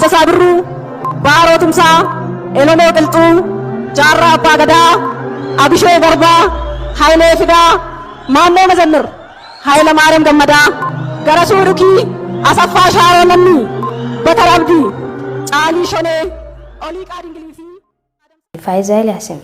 Taaddasaa Birruu, Baaroo Tumsaa, Elemoo Qilxuu, Jaarraa Abbaa Gadaa, Abishee Garbaa, Hayilee Fidaa, Maammoo Mazammir, Hayilamaariyaam Gammadaa, Garasuu Dhukii, Asaffaa Shaaroo Lammii, Bakar Abdii, Caalii Shonee, Oliiqaa Dingilii fi Faayizaa Eliyaasim.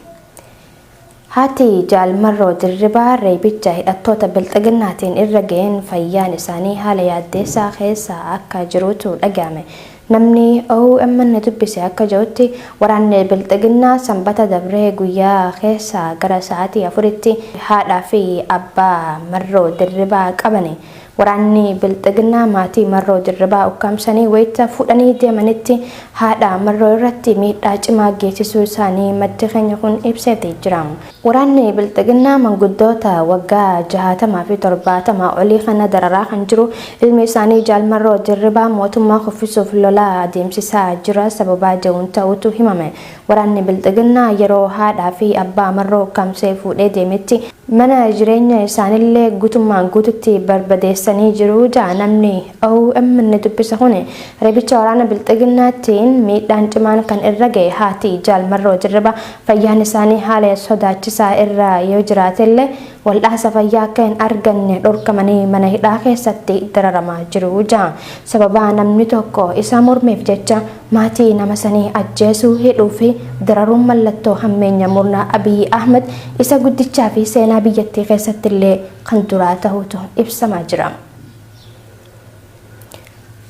Haati Jaal Marroo Dirribaa reebicha hidhattoota Bilxiginnaatiin irra ga'een fayyaan isaanii haala yaaddeessaa keessa akka jirutu dhaga'ame. Namni OMN dubbise akka jedhutti waraanni Bilxiginnaa Sanbata dabree guyyaa keessa gara sa'aatii 4tti haadhaa fi abbaa Marroo Dirribaa qabani. Waraanni Bilxiginnaa maatii Marroo Dirribaa ukkaamsanii wayita fuudhanii deemanitti haadha Marroo irratti miidhaa cimaa geessisuu isaanii maddi keenya kun ibseeti jira. Waraanni Bilxiginnaa manguddoota waggaa 60 fi 70 olii kana dararaa kan jiru ilmi isaanii Jaal Marroo Dirribaa mootummaa kuffisuuf lola adeemsisaa jira sababaa jedhuun ta'uutu himame. Waraanni Bilxiginnaa yeroo haadhaa fi abbaa Marroo ukkaamsee fuudhee deemetti mana jireenya isaanillee guutummaan guututti barbadeessanii jiru ja'a namni OMN dubbise kuni. Reebicha waraana Bilxiginnaattiin miidhaan cimaan kan irra ga'e haati Jaal Marroo Dirribaa fayyaan isaanii haala sodaachisaa irra yoo jiraatellee waldhaansa fayyaa akka hin arganne dhorkamanii mana hidhaa keessatti dararamaa jiru ja'a. Sababaa namni tokko isa mormeef jecha Maatii nama sanii ajjeesuu, hidhuu fi dararuun mallattoo hammeenya murna Abiy Ahmad isa guddichaa fi seenaa biyyattii keessatti illee kan duraa tahuutu ibsamaa jira.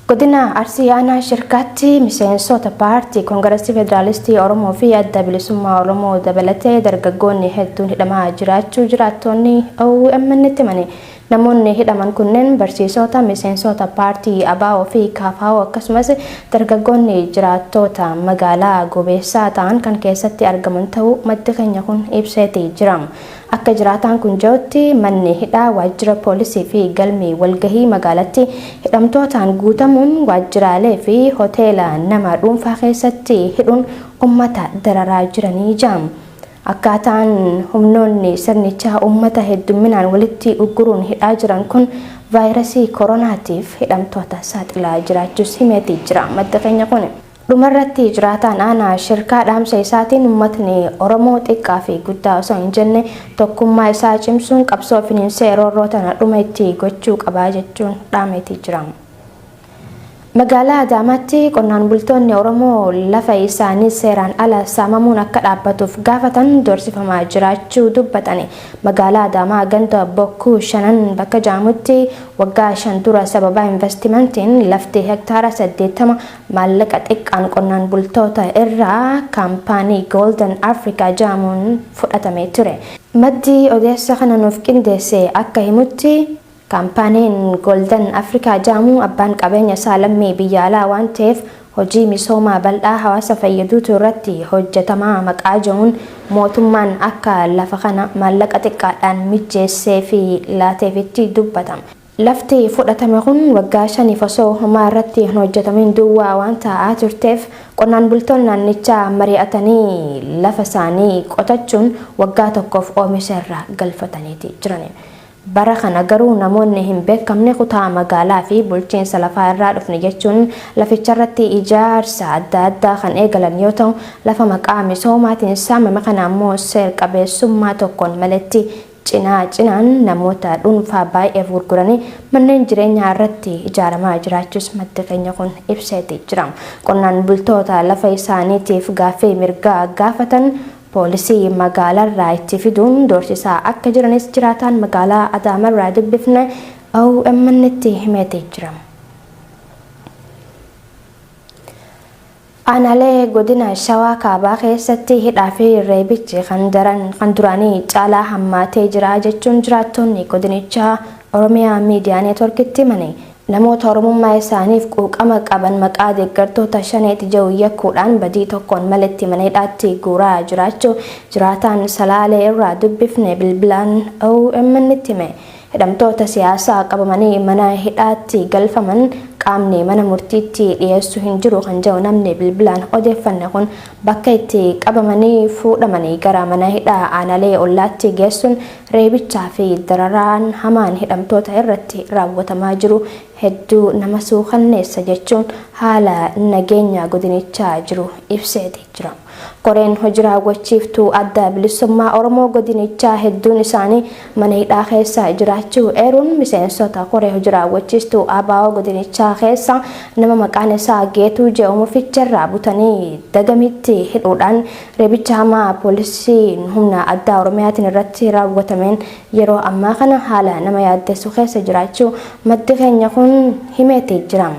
Godina Arsii Aanaa Shirkaatti miseensota paartii Koongiresii Federaalistii Oromoo fi Adda Bilisummaa Oromoo dabalatee dargaggoonni hedduun hidhamaa jiraachuu jiraattoonni OMN'tti himani. Namoonni hidhaman kunneen barsiisoota, miseensoota paartii ABO fi KFO akkasumas dargaggoonni jiraattoota magaalaa Gobeessaa ta'an kan keessatti argaman ta'uu maddi keenya kun ibseeti jira. Akka jiraataan kun jedhutti manni hidhaa, waajjira poolisii fi galmi walgahii magaalatti hidhamtootaan guutamuun waajjiraalee fi hoteela nama dhuunfaa keessatti hidhuun ummata dararaa jiranii jedha. Akkaataan humnoonni sirnichaa uummata heddumminaan walitti ugguruun hidhaa jiran kun vaayirasii koronaatiif hidhamtoota saaxilaa jiraachuus himeeti jira maddi keenya kun. Dhumarratti jiraataan aanaa Shirkaa dhaamsa isaatiin uummatni Oromoo xiqqaa fi guddaa osoo hin jenne tokkummaa isaa cimsuun qabsoo finiinsee roorroo tana dhuma itti gochuu qabaa jechuun dhaameeti jira. Magaalaa Adaamaatti qonnaan bultoonni Oromoo lafa isaanii seeraan ala saamamuun akka dhaabbatuuf gaafatan doorsifamaa jiraachuu dubbatani. Magaalaa Adaamaa ganda Bokkuu Shanan bakka jedhamutti waggaa 5 dura sababaa investimantiin lafti hektaara 80 maallaqa xiqqaan qonnaan bultoota irraa kaampaanii Golden Africa jedhamuun fudhatamee ture. Maddi odeessa kana nuuf qindeesse akka himutti, Kaampaaniin Golden Africa jedhamu abbaan qabeenya isaa lammii biyya alaa waan ta'eef hojii misoomaa bal'aa hawaasa fayyaduutu irratti hojjetamaa maqaa jedhuun mootummaan akka lafa kana maallaqa xiqqaadhaan mijjeesseefii laateefitti dubbata. Lafti fudhatame kun waggaa shaniif osoo homaa irratti hin hojjetamin duwwaa waan taa'aa turteef qonnaan bultoonni naannichaa mari'atanii lafa isaanii qotachuun waggaa tokkoof oomisha irraa galfataniiti jiran. Bara kana garuu namoonni hin beekamne kutaa magaalaa fi bulchiinsa lafaa irraa dhufne jechuun laficharratti ijaarsa adda addaa kan eegalan yoo ta'u, lafa maqaa misoomaatiin saamame kana ammoo seer qabeessummaa tokkoon maletti cinaa cinaan namoota dhuunfaa baay'eef gurguranii manneen jireenyaa irratti ijaaramaa jiraachuus maddi keenya kun ibseeti jira. Qonnaan bultoota lafa isaaniitiif gaaffii mirgaa gaafatan Poolisii magaalarraa itti fiduun doorsisaa akka jiranis jiraataan magaalaa Adaamarraa dubbifne OMN'tti himeeti jira. Aanaalee godina Shawaa Kaabaa keessatti hidhaa fi reebichi kan daran kan duraanii caalaa hammaatee jira jechuun jiraattonni godinichaa Oromiyaa Miidiyaa Neetworkitti himani. Namoota Oromummaa isaaniif quuqama qaban maqaa deeggartoota Shaneeti jedhu yakkuudhaan badii tokkoon maletti mana hidhaatti guuraa jiraachuu jiraataan Salaalee irraa dubbifne bilbilaan OMN'tti hime. Hidhamtoota siyaasaa qabamanii mana hidhaatti galfaman Qaamni mana murtiitti dhiyeessu hin jiru kan jedhu namni bilbilaan odeeffanne kun bakka itti qabamanii fuudhamanii gara mana hidhaa aanalee ollaatti geessuun reebichaa fi dararaan hamaan hidhamtoota irratti raawwatamaa jiru hedduu nama suukanneessa jechuun haala nageenya godinichaa jiru ibseeti jira. Koreen hojii raawwachiiftuu Adda Bilisummaa Oromoo godinichaa hedduun isaanii mana hidhaa keessa jiraachuu eeruun miseensota koree hojii raawwachiistuu ABO godinichaa keessa nama maqaan isaa Geetuu jedhamu Fiicheerraa butanii Dagamitti hidhuudhaan reebicha hamaa poolisiin humna addaa Oromiyaatiin irratti raawwatameen yeroo ammaa kana haala nama yaaddessu keessa jiraachuu maddi keenya kun himeeti jira.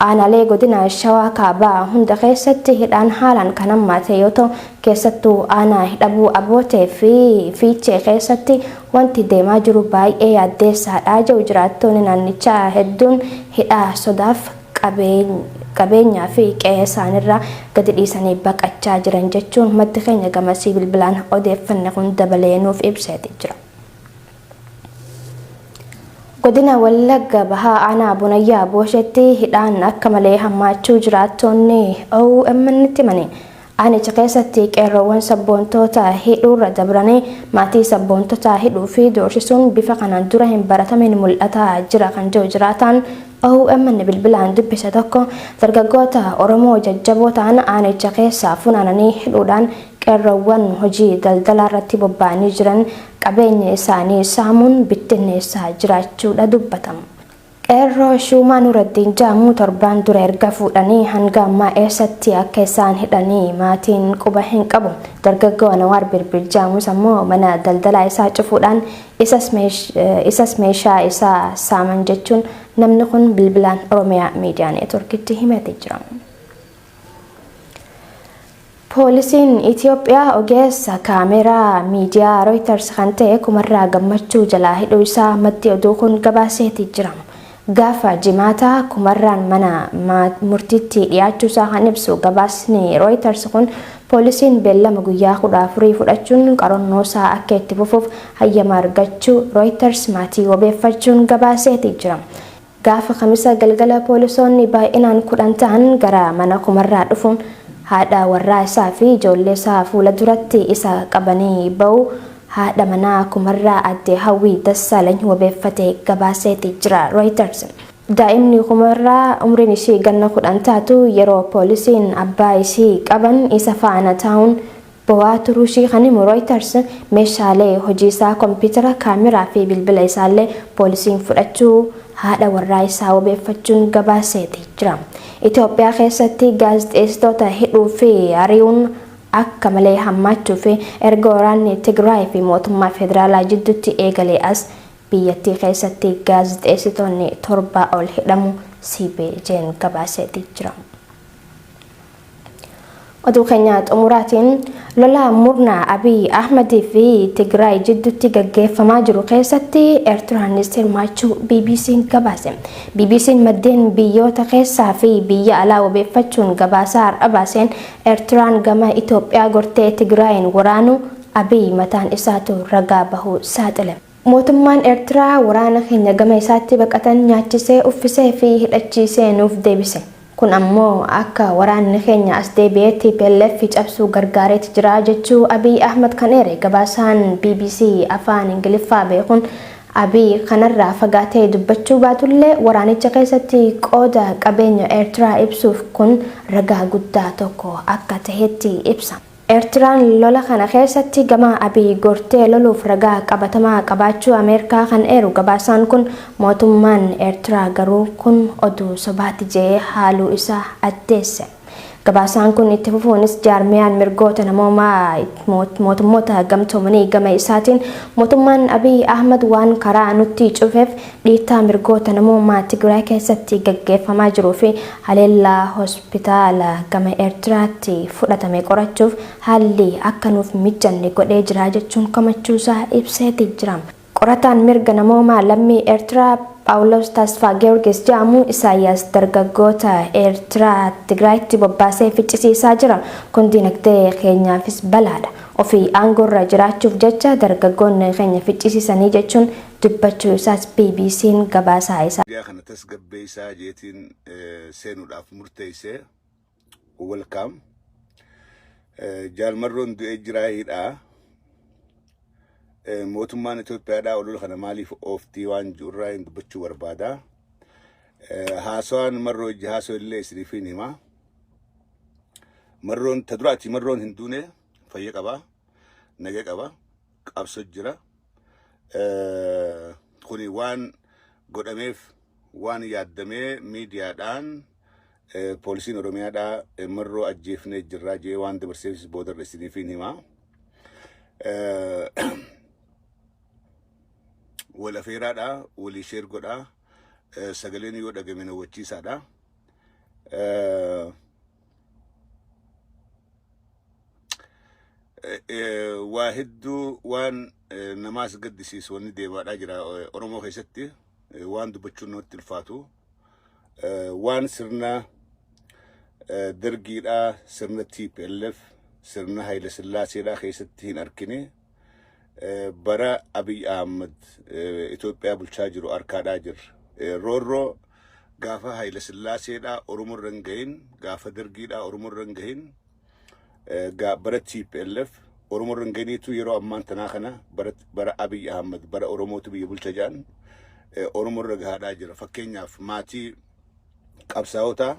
Aanaalee godina Shawaa Kaabaa hunda keessatti hidhaan haalaan kan hammaate yoo ta'u, keessattuu aanaa Hidhabuu Abootee fi Fiichee keessatti wanti deemaa jiru baay'ee yaaddeessaadha jedhu jiraattoonni naannichaa hedduun hidhaa sodaaf qabeenyaa fi qe'ee isaanirraa gadi dhiisanii baqachaa jiran jechuun maddi keenya gamasii bilbilaan odeeffanne kun dabalee nuuf ibseeti jira. Godina Wallagga Bahaa Aanaa Bonayyaa Booshetti hidhaan akka malee hammaachuu jiraattoonni OMN'tti himani. Aanicha keessatti qeerroowwan sabboontoota hidhuurra dabranii maatii sabboontotaa hidhuu fi doorsisuun bifa kanaan dura hin baratamin mul'ataa jira kan jedhu jiraataan OMN bilbilaan dubbise tokko dargaggoota Oromoo jajjaboo ta'an aanicha keessaa funaananii hidhuudhaan qeerroowwan hojii daldalaa irratti bobba'anii jiran qabeenya isaanii saamuun bittinneessaa jiraachuudha dubbatama. Qeerroo Shuumaa Nuraddiin jedhamu torbaan dura erga fuudhanii hanga ammaa eessatti akka isaan hidhanii maatiin quba hin qabu. Dargaggoo Anawaar Birbir jedhamus ammoo mana daldalaa isaa cufuudhaan isas meeshaa isaa saaman jechuun namni kun bilbilaan Oromiyaa Miidiyaa Neetworkitti himatee jira. Poolisiin Itoophiyaa ogeessa kaameraa miidiyaa Reuters kan ta'e Kumarraa Gammachuu jalaa hidhuu isaa maddi oduu kun gabaaseeti jira. Gaafa Jimaataa Kumarraan mana murtiitti dhiyaachuu isaa kan ibsu gabaasni Reuters kun poolisiin beellama guyyaa 14 fudhachuun qorannoo isaa akka itti fufuuf hayyama argachuu Reuters maatii wabeeffachuun gabaaseeti jira. Gaafa Kamisa galgala poolisoonni baay'inaan 10 ta'an gara mana Kumarraa dhufuun haadha warraa isaa fi ijoollee isaa fuula duratti isa qabanii ba'uu haadha manaa Kumarraa aadde Hawwii Dassaalany wabeeffatee gabaaseeti jira Reuters. Daa'imni Kumarraa umriin ishii ganna 10 taatu yeroo poolisiin abbaa ishii qaban isa faana taa'uun bowaa turuu ishii kan himu Reuters, meeshaalee hojii isaa kompiitara, kaameraa fi bilbila isaallee poolisiin fudhachuu haadha warraa isaa wabeeffachuun gabaaseeti jira. Itoophiyaa keessatti gaazexeessitoota hidhuu fi ari'uun akka malee hammaachuu fi erga waraanni Tigraay fi mootummaa federaalaa jidduutti eegalee as biyyattii keessatti gaazexeessitoonni 7 ol hidhamuu CPJn gabaaseeti jira. Oduu keenya xumuraatiin lola murna Abiy Ahmad fi Tigraay jidduutti gaggeeffamaa jiru keessatti Eertiraanis hirmaachuu BBC'n gabaase. BBC'n maddeen biyyoota keessaa fi biyya alaa wabeeffachuun gabaasaa har'a baaseen Eertiraan gama Itoophiyaa gortee Tigraayin waraanuu Abiy mataan isaatu ragaa bahuu saaxile. Mootummaan Eertiraa waraana keenya gama isaatti baqatan nyaachisee, uffisee fi hidhachiisee nuuf deebise. Kun ammoo akka waraanni keenya as deebi'ee tplf cabsuu gargaareeti jira jechuu Abiy Ahmad kan eere gabaasaan bbc Afaan Ingiliffaa beekuun Abiy kanarraa fagaatee dubbachuu baatullee waraanicha keessatti qooda qabeenya Eertiraa ibsuuf kun ragaa guddaa tokko akka tahetti ibsa. Eertiraan lola kana keessatti gama Abiy gortee loluuf ragaa qabatamaa qabaachuu Ameerikaa kan eeru gabaasaan kun, mootummaan Eertiraa garuu kun oduu sobaati je'ee haaluu isaa addeesse. Gabaasaan kun itti fufuunis jaarmiyaan mirgoota namoomaa mootummoota gamtoomanii gama isaatiin mootummaan Abiy Ahmad waan karaa nutti cufeef dhiittaa mirgoota namoomaa Tigraay keessatti gaggeeffamaa jiruu fi haleellaa hospitaala gama Eertiraatti fudhatame qorachuuf haalli akka nuuf mijjanne godhee jira jechuun komachuusaa ibseeti jira. Qorataan mirga namoomaa lammii Eertiraa Phaawulos Tasfaa Geyorgis jedhamu Isaayyaas dargaggoota Eertiraa Tigraayitti bobbaasee ficcisiisaa jira. Kun dinagdee keenyaafis balaadha. Ofii aangoorra jiraachuuf jecha dargaggoonni keenya ficcisiisanii jechuun dubbachuu isaas BBC'n gabaasaa isaa. Miidiyaa kana tasgabbeessaa jeetiin seenuudhaaf murteessee, welcome. Jaal Marroon du'ee jiraa hidhaa. Mootummaan Itoophiyaadhaa olola kana maaliif ooftii waan jiru hin dubbachuu barbaada. Haasawaan Marroo ijji haasoo illee isiniif hin hima. Marroon ta duraati, Marroon hin duune, fayya qaba, naga qaba, qabso jira. Kuni waan godhameef, waan yaaddamee miidiyaadhaan poolisiin Oromiyaadhaa Marroo ajjeefnee jirraa jee waan dabarseefis boodarra isiniif hin hima. Wal afeeraadhaa, walii share godhaa, sagaleen yoo dhagame na hubachiisaadha. Waa hedduu waan namaas gaddisiisu wanni deemaadhaa jira Oromoo keessatti, waan dubbachuun namatti ulfaatu. Waan sirna Dargiidhaa, sirna TPLF, sirna Haayile Sillaaseedhaa keessatti hin argine bara Abiy Ahmad Itoophiyaa bulchaa jiru arkaadhaa jirra. Roorroo gaafa Haayile Sillaaseedhaa Oromoo irra hin gahin, gaafa Dargiidhaa Oromoo irra hin gahin, bara TPLF Oromoo irra hin gahiniitu yeroo ammaan tanaa kana bara Abiy Ahmad, bara Oromootu biyya bulcha jedhan, Oromoo irra gahaadhaa jira. Fakkeenyaaf, maatii qabsaa'otaa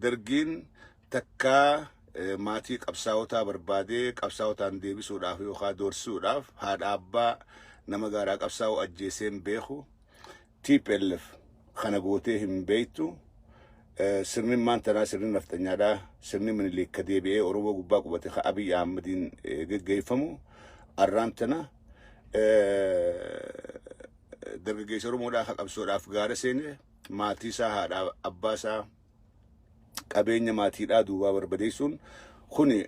Dargiin takkaa maatii qabsaa'otaa barbaadee qabsaa'otaan deebisuudhaaf yookaan doorsisuudhaaf haadha abbaa nama gaaraa qabsaa'u ajjeesee hin beeku. TPLF kana gootee hin beektu. Sirni maantanaa sirni nafxanyaadhaa, sirni Minilik ka deebi'ee Oromoo gubbaa qubate ka Abiy Ahmadiin geggeeffamu arraan tana dargaggeessa Oromoodhaa ka qabsoodhaaf gaara seene maatii isaa, haadha abbaa isaa, qabeenya maatiidhaa duubaa barbadeessuun kuni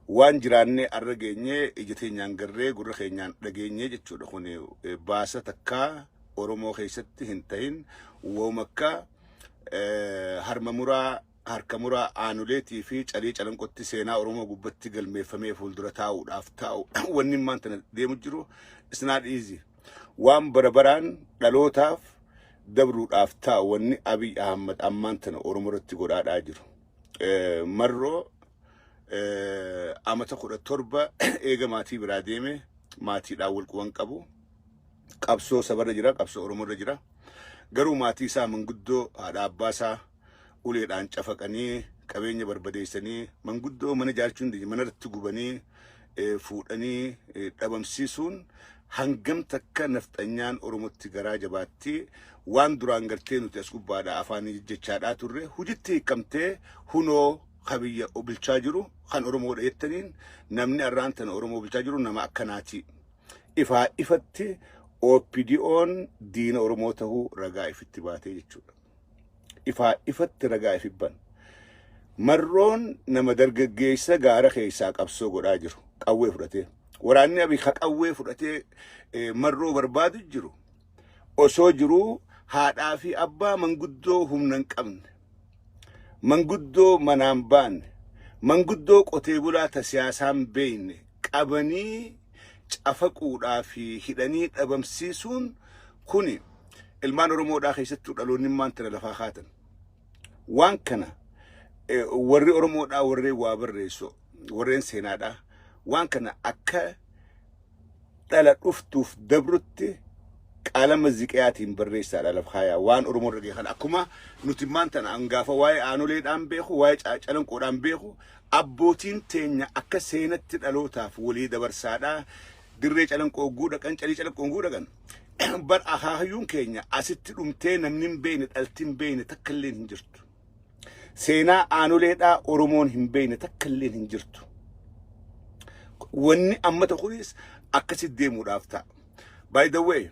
waan jiraannee arra geenyee ija teenyaan garree gurra keenyaan dhageenyee jechuudha. Kuni baasa takkaa Oromoo keessatti hin tahin, woomakka harma muraa, harka muraa Aanuleetii fi Calii Calanqotti seenaa Oromoo gubbatti galmeeffamee fuuldura taa'uudhaaf taa'u wanni immaan tana deemu jiru it's not easy. Waan bara baraan dhalootaaf dabruudhaaf taa'u wanni Abiy Ahmad ammaan tana Oromoo irratti godhaadhaa jiru. Marroo amata 17 eega maatii biraa deeme maatiidhaan wal quban qabu. Qabsoo sabarra jira, qabsoo Oromoo irra jira. Garuu maatii isaa, manguddoo, haadha abbaa isaa uleedhaan cafaqanii, qabeenya barbadeessanii, manguddoo mana ijaarchuun mana irratti gubanii fuudhanii dhabamsiisuun hangam takka nafxanyaan Oromootti garaa jabaatti, waan duraan gartee nuti as gubbaadha afaan jechaadhaa turre hujitti hiikamtee hunoo ka biyya bulchaa jiru kan Oromoodha jettaniin, namni arraan tana Oromoo bulchaa jiru nama akkanaati. Ifaa ifatti OPDO'n diina Oromoo tahuu ragaa ifitti baatee jechuudha. Ifaa ifatti ragaa ifibban. Marroon nama dargaggeessa gaara keessaa qabsoo godhaa jiru qawwee fudhatee. Waraanni Abiy ka qawwee fudhatee Marroo barbaadu jiru osoo jiruu haadhaa fi abbaa manguddoo humna hin qabne, manguddoo manaan baanne, manguddoo qotee bulaa ta siyaasaan beekne qabanii cafaquudhaa fi hidhanii dhabamsiisuun kuni ilmaan Oromoodhaa keessattuu dhaloonni maan tana lafaa kaatan. Waan kana warri Oromoodhaa, warreen waa barreessu, warreen seenaadhaa, waan kana akka dhala dhuftuuf dabrutti qalama ziqiyaatiin barreessaadha lafa kaayaa. Waan Oromoo irra gahe kana akkuma nuti maan tana angaafa waa'ee Aanoleedhaan beeku, waa'ee Calanqoodhaan beeku, abbootiin teenya akka seenatti dhalootaaf walii dabarsaadha. Dirree Calanqoo hogguu dhaqan, Calii Calanqoo hogguu dhaqan, bar akaahayyuun keenya asitti dhumtee namni hin beekne, dhalti hin beekne takka illee hin jirtu. Seenaa Aanoleedhaa Oromoon hin beekne takka illee hin jirtu. Wanni amma ta'u kunis akkasitti deemuudhaaf ta'a. By the way,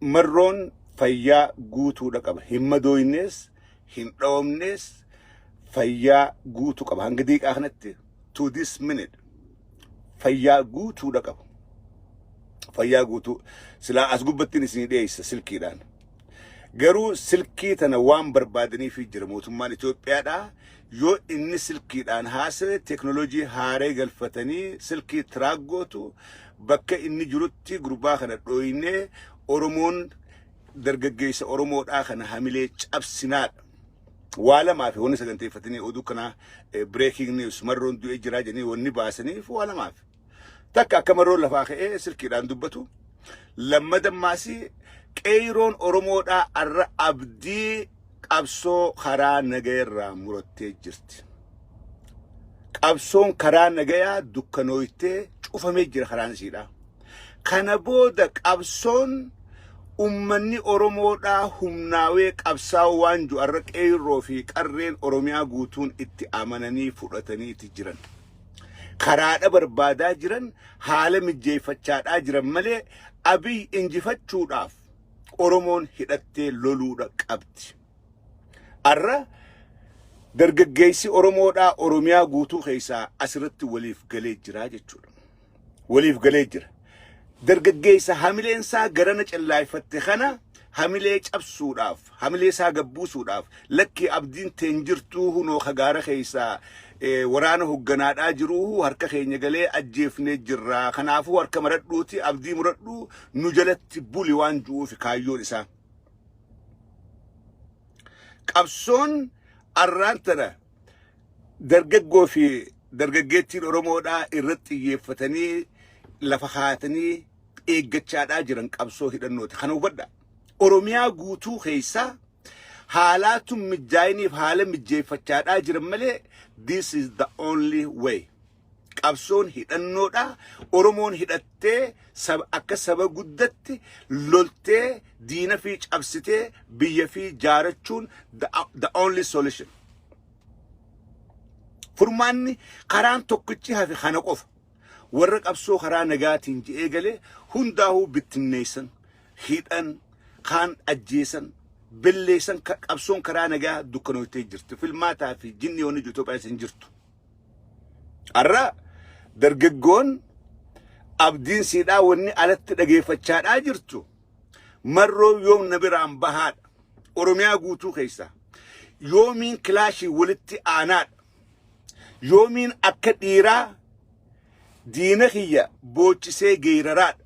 Marroon fayyaa guutuudha qaba. Hin madooynees, hin dhawamnees, fayyaa guutuu qaba. Hanga daqiiqaa kanatti, to this minute, fayyaa guutuudha qaba. Fayyaa guutuu. Silaa as gubbattiin isinii dhiyeessa silkiidhaan. Garuu silkii tana waan barbaadaniif jira mootummaan Itoophiyaadhaa. Yoo inni silkiidhaan haasa'e teeknooloojii haaree galfatanii silkii track gootu. Bakka inni jirutti gurbaa kana dhooynee Oromoon dargaggeessa Oromoodhaa kana hamilee cabsinaadha. Waa lamaa fi wanni saganteeffatanii oduu kana breaking news Marroon du'ee jiraa jedhanii wanni baasaniif waa lamaaf. Takka, akka Marroon lafaa ka'ee silkiidhaan dubbatu. Lammadammaasii, qeeyroon Oromoodhaa arra abdii qabsoo karaa nagayarraa murattee jirti. Qabsoon karaa nagayaa dukkanooytee cufamee jira karaan isiidha. Kana booda qabsoon ummanni Oromoodhaa humnaawee qabsaa'uu waan jiru arra qeerroo fi qarreen Oromiyaa guutuun itti amananii fudhatanii itti jiran. Karaadha barbaadaa jiran, haala mijjeeffachaadhaa jiran malee, Abiy injifachuudhaaf Oromoon hidhattee loluudha qabdi. Arra dargaggeessi Oromoodhaa Oromiyaa guutuu keessaa asirratti waliif galee jira jechuudha. Waliif galee jira. Dargaggeessa hamileen isaa garana cillaafatte kana hamilee cabsuudhaaf, hamilee isaa gabbuusuudhaaf, lakkii, abdiin teen jirtuu, hunoo kagaara keessaa waraana hogganaadhaa jiruu harka keenya galee ajjeefnee jirra. Kanaafuu harka maradhuuti abdii muradhuu nu jalatti buli waan ju'uuf kaayyoon isaa. Qabsoon arraan tana dargaggoo fi dargaggeettiin Oromoodhaa irratti xiyyeeffatanii lafa kaatanii eeggachaadhaa jiran qabsoo hidhannooti. Kana hubadhaa. Oromiyaa guutuu keessaa haalaatu mijaa'iniif haala mijjeeffachaadhaa jiran malee, this is the only way. Qabsoon hidhannoodha. Oromoon hidhattee saba akka saba guddatti loltee diina fi cabsitee biyya fi jaarachuun the only solution. Furmaanni karaan tokkichi hafe kana qofa. Warra qabsoo karaa nagaatiin je'ee galee hundaa'uu bittinneessan, hidhan, kaan ajjeesan, belleessan. Qabsoon karaa nagaa dukkanooftee jirti. Filmaataa fi jinni wanni Itoophiyaa hin jirtu. Har'a dargaggoon abdiin siidhaa wanni alatti dhageeffachaadhaa jirtu Marroo yoom na biraan bahaadha. Oromiyaa guutuu keessa. Yoomiin kilaashii walitti aanaadha. Yoomiin akka dhiiraa diina kiyya boochisee geeraraadha.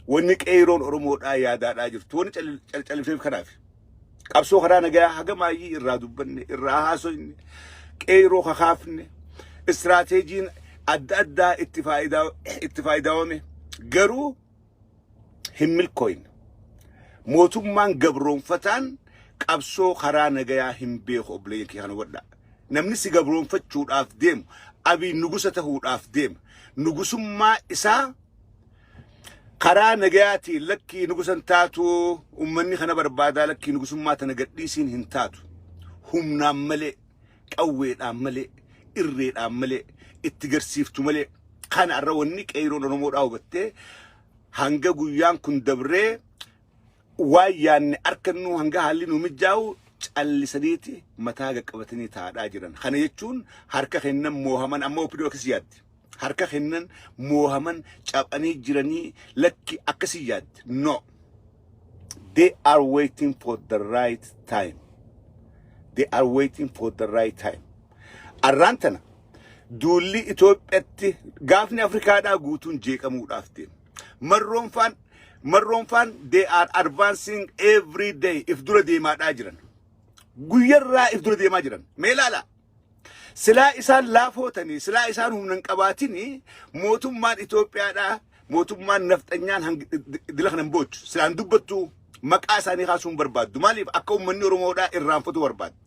Wanni qeeroon Oromoodhaa yaadaadhaa jirtu. Wanni calcalifteef kanaaf. Qabsoo karaa nagaa haga maayyii irraa dubbanne, irraa haasofne, qeeroo kakaafne, istiraateejiin adda addaa itti faayidaawame garuu hin milkooyne. Mootummaan gabroonfataan qabsoo karaa nagayaa hin beeku, obboleeyyan kee, kana hubadhaa. Namni si gabroonfachuudhaaf deemu, Abiy nugusa tahuudhaaf deema. Nugusummaa isaa karaa nagayaatiin, lakkii, nugusan taatu, ummanni kana barbaadaa, lakkii, nugusummaa tana gadhiisiin hin taatu. Humnaan malee, qawweedhaan malee, irreedhaan malee, itti garsiiftu malee, kana irra wanni qeeroon Oromoodhaa hubattee hanga guyyaan kun dabree waan yaanne arkannu, hanga haalli nu mijaa'u callisaniiti mataa qaqqabatanii taa'aa jiran. Kana jechuun harka kennan moohaman amma OPDO akkasii yaaddi. Harka kennan moohaman caphanii jiranii, lakki, akkasii yaaddi. No. They are waiting for the right time. They are waiting for the right time. Arraan tana duulli Itoophiyaatti gaafni Afrikaadhaa guutuun jeeqamuudhaaf deema. Marroonfaan they are advancing every day, if dura deemaadhaa jiran. Guyyarraa if dura deemaa jiran. Mee ilaala. Silaa isaan laafootanii, silaa isaan humna hin qabaatinii, mootummaan Itoophiyaadhaa, mootummaan nafxanyaan dila kana hin boochu. Silaan dubbattu maqaa isaanii kaasuun barbaaddu. Maaliif? Akka uummanni Oromoodhaa irraanfatu barbaadde.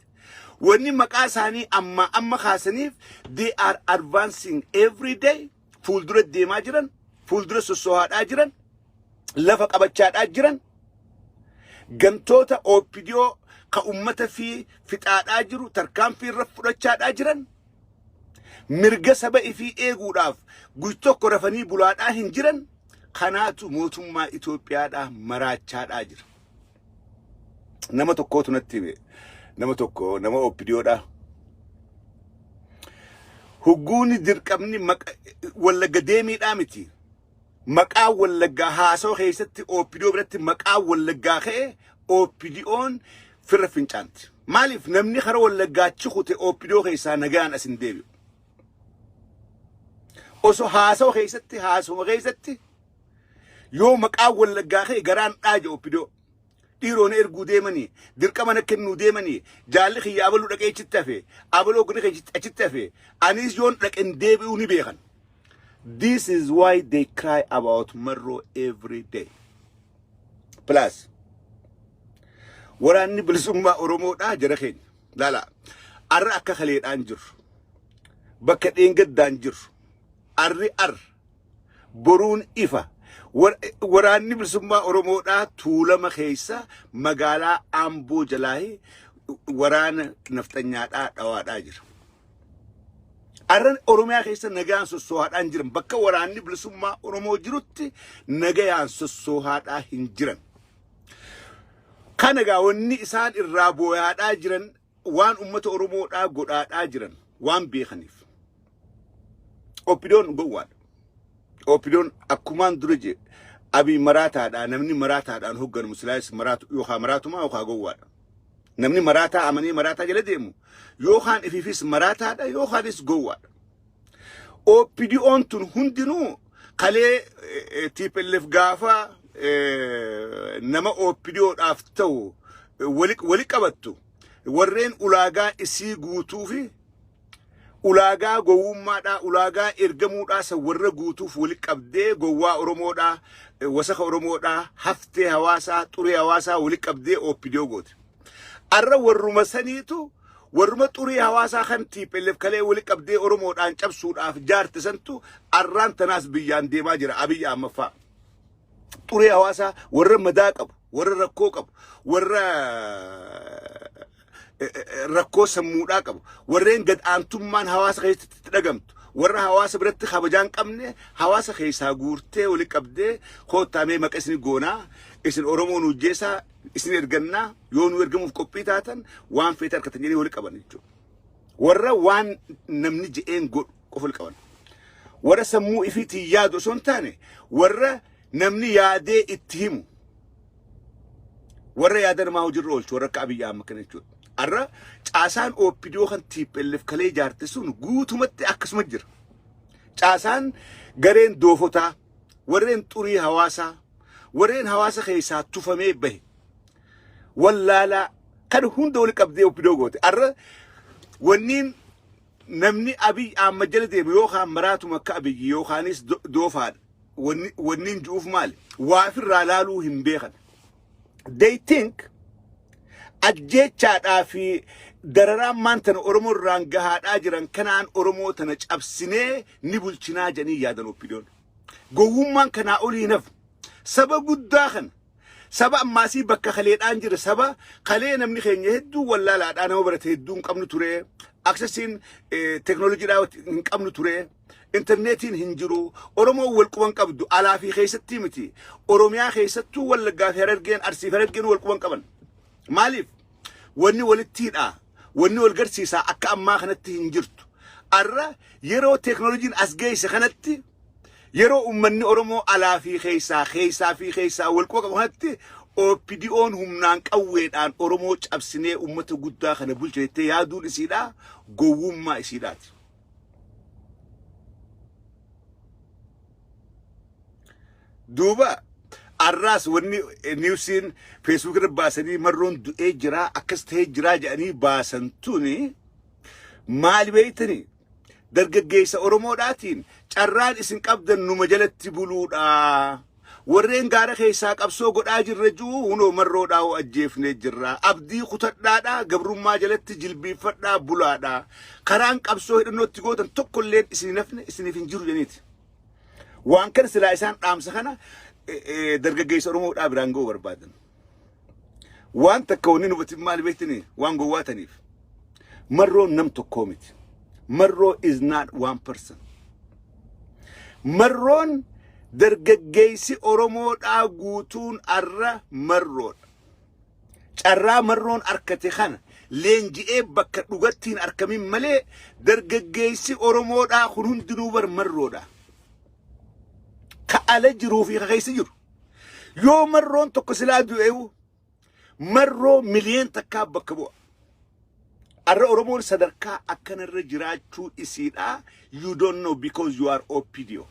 Wanni maqaa isaanii amma amma kaasaniif, they are advancing every day, fuuldura deemaa jiran, fuuldura sossoohaadhaa jiran, lafa qabachaadhaa jiran, gantoota OPDO ka ummata fi fixaadhaa jiru tarkaanfii irra fudhachaadhaa jiran, mirga saba ifii eeguudhaaf guy tokko rafanii bulaadhaa hin jiran. Kanaatu mootummaa Itoophiyaadhaa maraachaadhaa jira. Nama tokkootu natti hime. Nama tokko, nama OPDOdhaa. Hugguuni dirqamni Wallagga deemiidhaa miti. Maqaa Wallaggaa haasawaa keessatti OPDO biratti maqaa Wallaggaa ka'e, OPDO'n firra fincaanti. Maaliif? Namni kara Wallaggaa achi kute OPDO keessaa nagaan as hin deebi'u. Osoo haasawa keessatti, haasuma keessatti yoo maqaa Wallaggaa ka'e garaan dhaaja OPDO. Dhiiroon erguu deemanii, dirqama na kennuu deemanii, jaalli kiyya abaluu dhaqee achitti hafe, abaloo guni achitti hafe, anis yoon dhaqen deebi'uu ni beekan. This is why they cry about Marroo every day. Plus, waraanni bilisummaa Oromoodhaa jara keenya. Laala, arra akka kaleedhaan jirru. Bakka dheengaddaan jirru. Arri ar. Boruun ifa. Waraanni bilisummaa Oromoodhaa Tuulama keessa magaalaa Amboo jalaa waraana nafxanyaadhaa dhawaadhaa jira. Arra Oromiyaa keessa nagaan sossoohaadhaan jiran, bakka waraanni bilisummaa Oromoo jirutti nagayaan sossoohaadhaa hin jiran. Kana gaa wanni isaan irraa booyaadhaa jiran, waan uummata Oromoodhaa godhaadhaa jiran waan beekaniif. OPDOn gowwaadha. OPDOn akkumaan dura je Abiy maraataadha. Namni maraataadhaan hoogganamu silaayis maraatu yookaan maraatumaa yookaan gowwaadha. Namni maraataa amanee maraataa jala deemu yookaan ifiifis maraataadha yookaanis gowwaadha. OPDOn tun hundinuu kalee TPLF gaafa nama OPDOdhaaf ta'u wali qabattu, warreen ulaagaa isii guutuu fi ulaagaa gowwummaadhaa, ulaagaa ergamuudhaa san warra guutuuf wali qabdee, gowwaa Oromoodhaa, wasaka Oromoodhaa, haftee hawaasaa, xurii hawaasaa wali qabdee OPDO goote. Arra warruma saniitu, warruma xurii hawaasaa kan TPLF kalee wali qabdee Oromoodhaan cabsuudhaaf jaarte santu arraan tanaas biyyaan deemaa jira, Abiyyi Ahmad. Xurii hawaasaa, warra madaa qabu, warra rakkoo qabu, warra rakkoo sammuudhaa qabu, warreen gad aantummaan hawaasa keessatti itti dhagamtu, warra hawaasa biratti kabajaan qabne hawaasa keessaa guurtee wali qabdee, koottaamee maqa isin goonaa, isin Oromoo nu jeesaa, isin ergannaa, yoo nu ergamuuf qophii taatan waan feete harkatan jedhanii wali qaban jechuudha. Warra waan namni je'een godhu qofa wali qaban. Warra sammuu ifiitiin yaadu osoo hin taane, warra namni yaadee itti himu, warra yaada namaa hojiirra oolchu, warra akka Abiyyi Ahmad kana jechuudha. Har'a caasaan OPDO kan TPLF kalee ijaarte sun guutumatti akkasuma jira. Caasaan gareen doofotaa, warreen xurii hawaasaa, warreen hawaasa keessaa tufamee bahe, wallaalaa kan hunda wali qabdee OPDO goote. Har'a wanniin namni Abiy Ahmad jala deemu yookaan maraatuma akka Abiyyi yookaanis doofaadha. Wanniin ju'uuf maali? Waa ofirraa laaluu hin beekan. They think ajjeechaadhaa fi dararaan maan tana Oromoo irraan gahaadhaa jiran kanaan Oromoo tana cabsinee ni bulchinaa jedhanii yaadan OPDOn. Gowwummaan kanaa olii hin hafu. Saba guddaa kana, saba ammaasii bakka kaleedhaan jira, saba kalee namni keenya hedduu wallaalaadhaa, nama barate hedduu hin qabnu ture. Accessiin teeknooloojiidhaa hin qabnu ture. Intarneetiin hin jiru. Oromoon wal quban qabdu alaa fi keessattii miti. Oromiyaa keessattuu Wallaggaa fi Harargeen, Arsii fi Harargeen wal quban qaban. Maaliif? Wanni walitti hidhaa, wanni wal garsiisaa akka ammaa kanatti hin jirtu. Arra yeroo teeknooloojiin as geesse kanatti, yeroo uummanni Oromoo alaa fi keessaa, keessaa fi keessaa wal quba qabu kanatti, OPDOn humnaan qawweedhaan Oromoo cabsinee uummata guddaa kana bulcha jettee yaaduun isiidhaa gowwummaa isiidhaati. Duuba arraas wanni newsiin Facebook irra baasanii Marroon du'ee jira, akkas ta'ee jira jedhanii baasan tuni maali beektanii? Dargaggeessa Oromoodhaatiin carraan isin qabdan numa jalatti buluudha. Warreen gaara keessaa qabsoo godhaa jirra jiru hunoo Marroodhaa hoo ajjeefnee jirra. Abdii kutadhaadhaa, gabrummaa jalatti jilbiiffadhaa bulaadha. Karaan qabsoo hidhannootti gootan tokkolleen isin hin hafne, isiniif hin jiru jedhaniiti. Waan kana silaa isaan dhaamsa kana dargaggeessa Oromoodhaa biraan ga'uu barbaadan. Waan takka wanni nuti maal beektanii waan gowwaataniif. Marroon nam tokkoo miti. Marroo is not one person. Marroon dargaggeessi Oromoodhaa guutuun arra Marroodha. Carraa Marroon arkate kana leenji'ee bakka dhugatti hin arkamin malee, dargaggeessi Oromoodhaa kun hundinuu bar Marroodha. Ka ala jiruu fi ka keessa jiru. Yoo Marroon tokko silaa du'eewu, Marroo 1 miliyoona bakka bu'a. Arra Oromoon sadarkaa akkanarra jiraachuu isiidha you don't know because you are OPDO.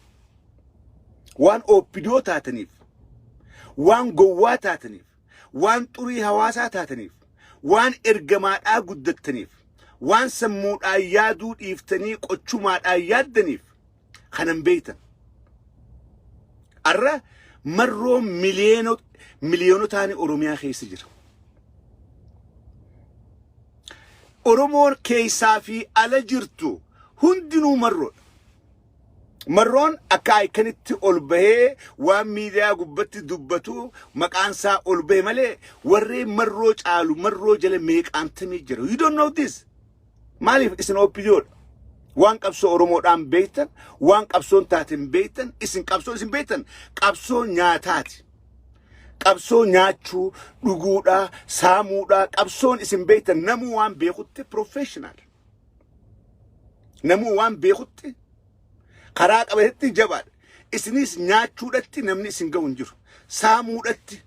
Waan OPDO taataniif, waan gowwaa taataniif, waan xurii hawaasaa taataniif, waan ergamaadhaa guddattaniif, waan sammuudhaan yaaduu dhiiftanii qochumaadhaan yaaddaniif kanan beeytan. Arra marroo miliyoonotaani Oromiyaa keessa jira. Oromoon keessaa fi ala jirtu hundinuu marroodha. Marroon akka ayikanitti ol bahee waan miidiyaa gubbatti dubbatu maqaan isaa ol bahe malee warreen marroo caalu marroo jala meeqaantamii jira. You don't know this. Maaliif isin OPDOdha? Waan qabsoo Oromoodhaan beektan, waan qabsoon taateen beektan, isin qabsoo isin beektan qabsoo nyaataati. Qabsoo nyaachuu, dhuguudhaa, saamuudhaa, qabsoon isin beektan namuu waan beekutti professional. Namuu waan beekutti karaa qabatetti jabaadha. Isinis nyaachuudhatti namni isin gahu hin jiru. Saamuudhatti,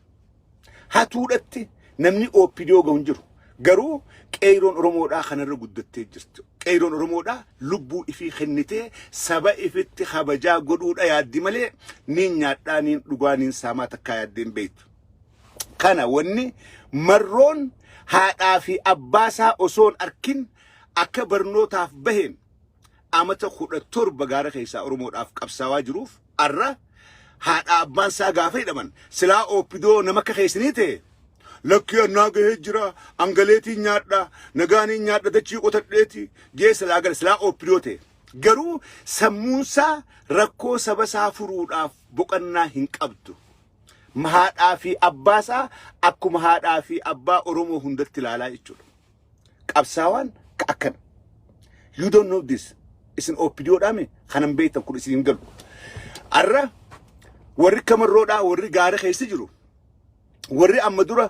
hatuudhatti namni OPDO gahu hin jiru. Garuu qeeyroon Oromoodhaa kanarra guddattee jirti. Qeeyroon Oromoodhaa lubbuu ifii kennitee saba ifitti kabajaa godhuudha yaaddi malee niin nyaadhaa niin dhugaa niin saamaa takkaa yaaddee hin beektu. Kana wanni marroon haadhaa fi abbaasaa osoo hin arkin akka barnootaaf baheen amata 17 gaara keessaa Oromoodhaaf qabsaawaa jiruuf arra haadha abbaan isaa gaafa hidhaman silaa OPDO nama akka keessanii ta'e lakkii annaa gahee jira angaleetiin nyaadha nagaaniin nyaadha dachii qotadheeti jee silaa gala silaa OPDO ta'e garuu sammuunsaa rakkoo saba isaa furuudhaaf boqannaa hin qabdu. Haadhaa fi abbaa isaa akkuma haadhaa fi abbaa Oromoo hundatti ilaalaa jechuudha. Qabsaawaan akkana. You don't know this. Isin OPDO dhaame kanan beektan kun isin hin galu. Arra warri kamarroodhaa warri gaara keessa jiru warri amma dura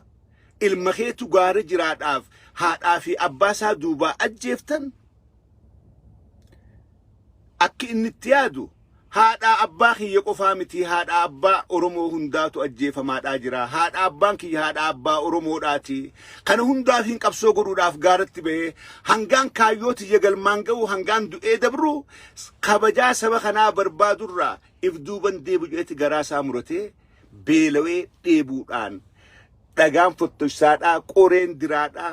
ilma keetu gaara jiraadhaaf haadhaa fi abbaa isaa duubaa ajjeeftan Akki inni itti yaadu haadhaa abbaa kiyya qofaa miti haadhaa abbaa Oromoo hundaatu ajjeefamaadhaa jira. Haadhaa abbaan kiyya haadhaa abbaa Oromoodhaati. Kana hundaaf hin qabsoo godhuudhaaf gaaratti bahee hangaan kaayyoo tiyya galmaan ga'u hangaan du'ee dabru kabajaa saba kanaa barbaadurraa if duuban deebi'u jedhetti garaa isaa muratee beelawee dheebuudhaan dhagaan fottoysaadhaa qoreen diraadhaa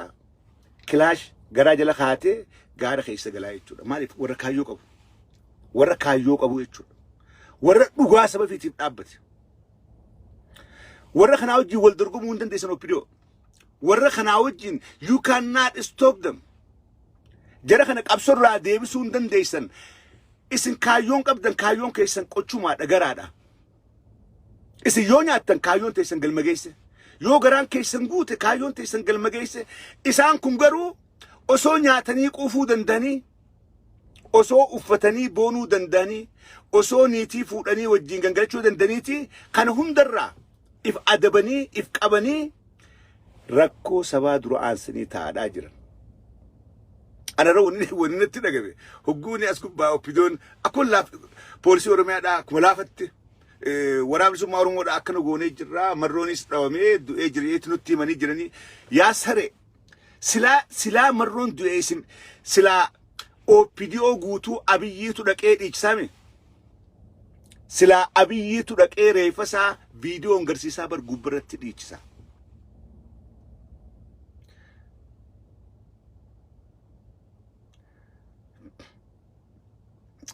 kilaash garaa jala kaatee gaara keessa galaa jechuudha. Maaliif warra kaayyoo qabu. Warra kaayyoo qabu jechuudha. Warra dhugaa saba ofiitiif dhaabbate. Warra kanaa wajjin wal dorgomuu hin dandeessan OPDO. Warra kanaa wajjin you cannot stop them. Jara kana qabsorraa deebisuu hin dandeessan. Isin kaayyoon qabdan kaayyoon keessan qochumaadha garaadha. Isin yoo nyaattan kaayyoon teessan galma geesse. Yoo garaan keessan guute kaayyoon teessan galma geesse. Isaan kun garuu osoo nyaatanii quufuu danda'anii, osoo uffatanii boonuu danda'anii, osoo niitii fuudhanii wajjin gangalachuu danda'aniiti kana hundarraa if adabanii if qabanii rakkoo sabaa dura aansanii taa'aa jiran. Anarra wanni natti dhagabe hogguuni as gubbaa OPDOn akkuma laaf poolisii Oromiyaadhaa akkuma laafatti waraana bilisummaa Oromoodhaa akkana goonee jirra marroonis dhawamee du'ee jira jeetti nutti himanii jiranii yaa saree silaa marroon du'ee isin silaa OPDO guutuu Abiyyiitu dhaqee dhiichisaame silaa Abiyyiitu dhaqee reeffa isaa viidiyoon garsiisaa bar gubbarratti dhiichisa.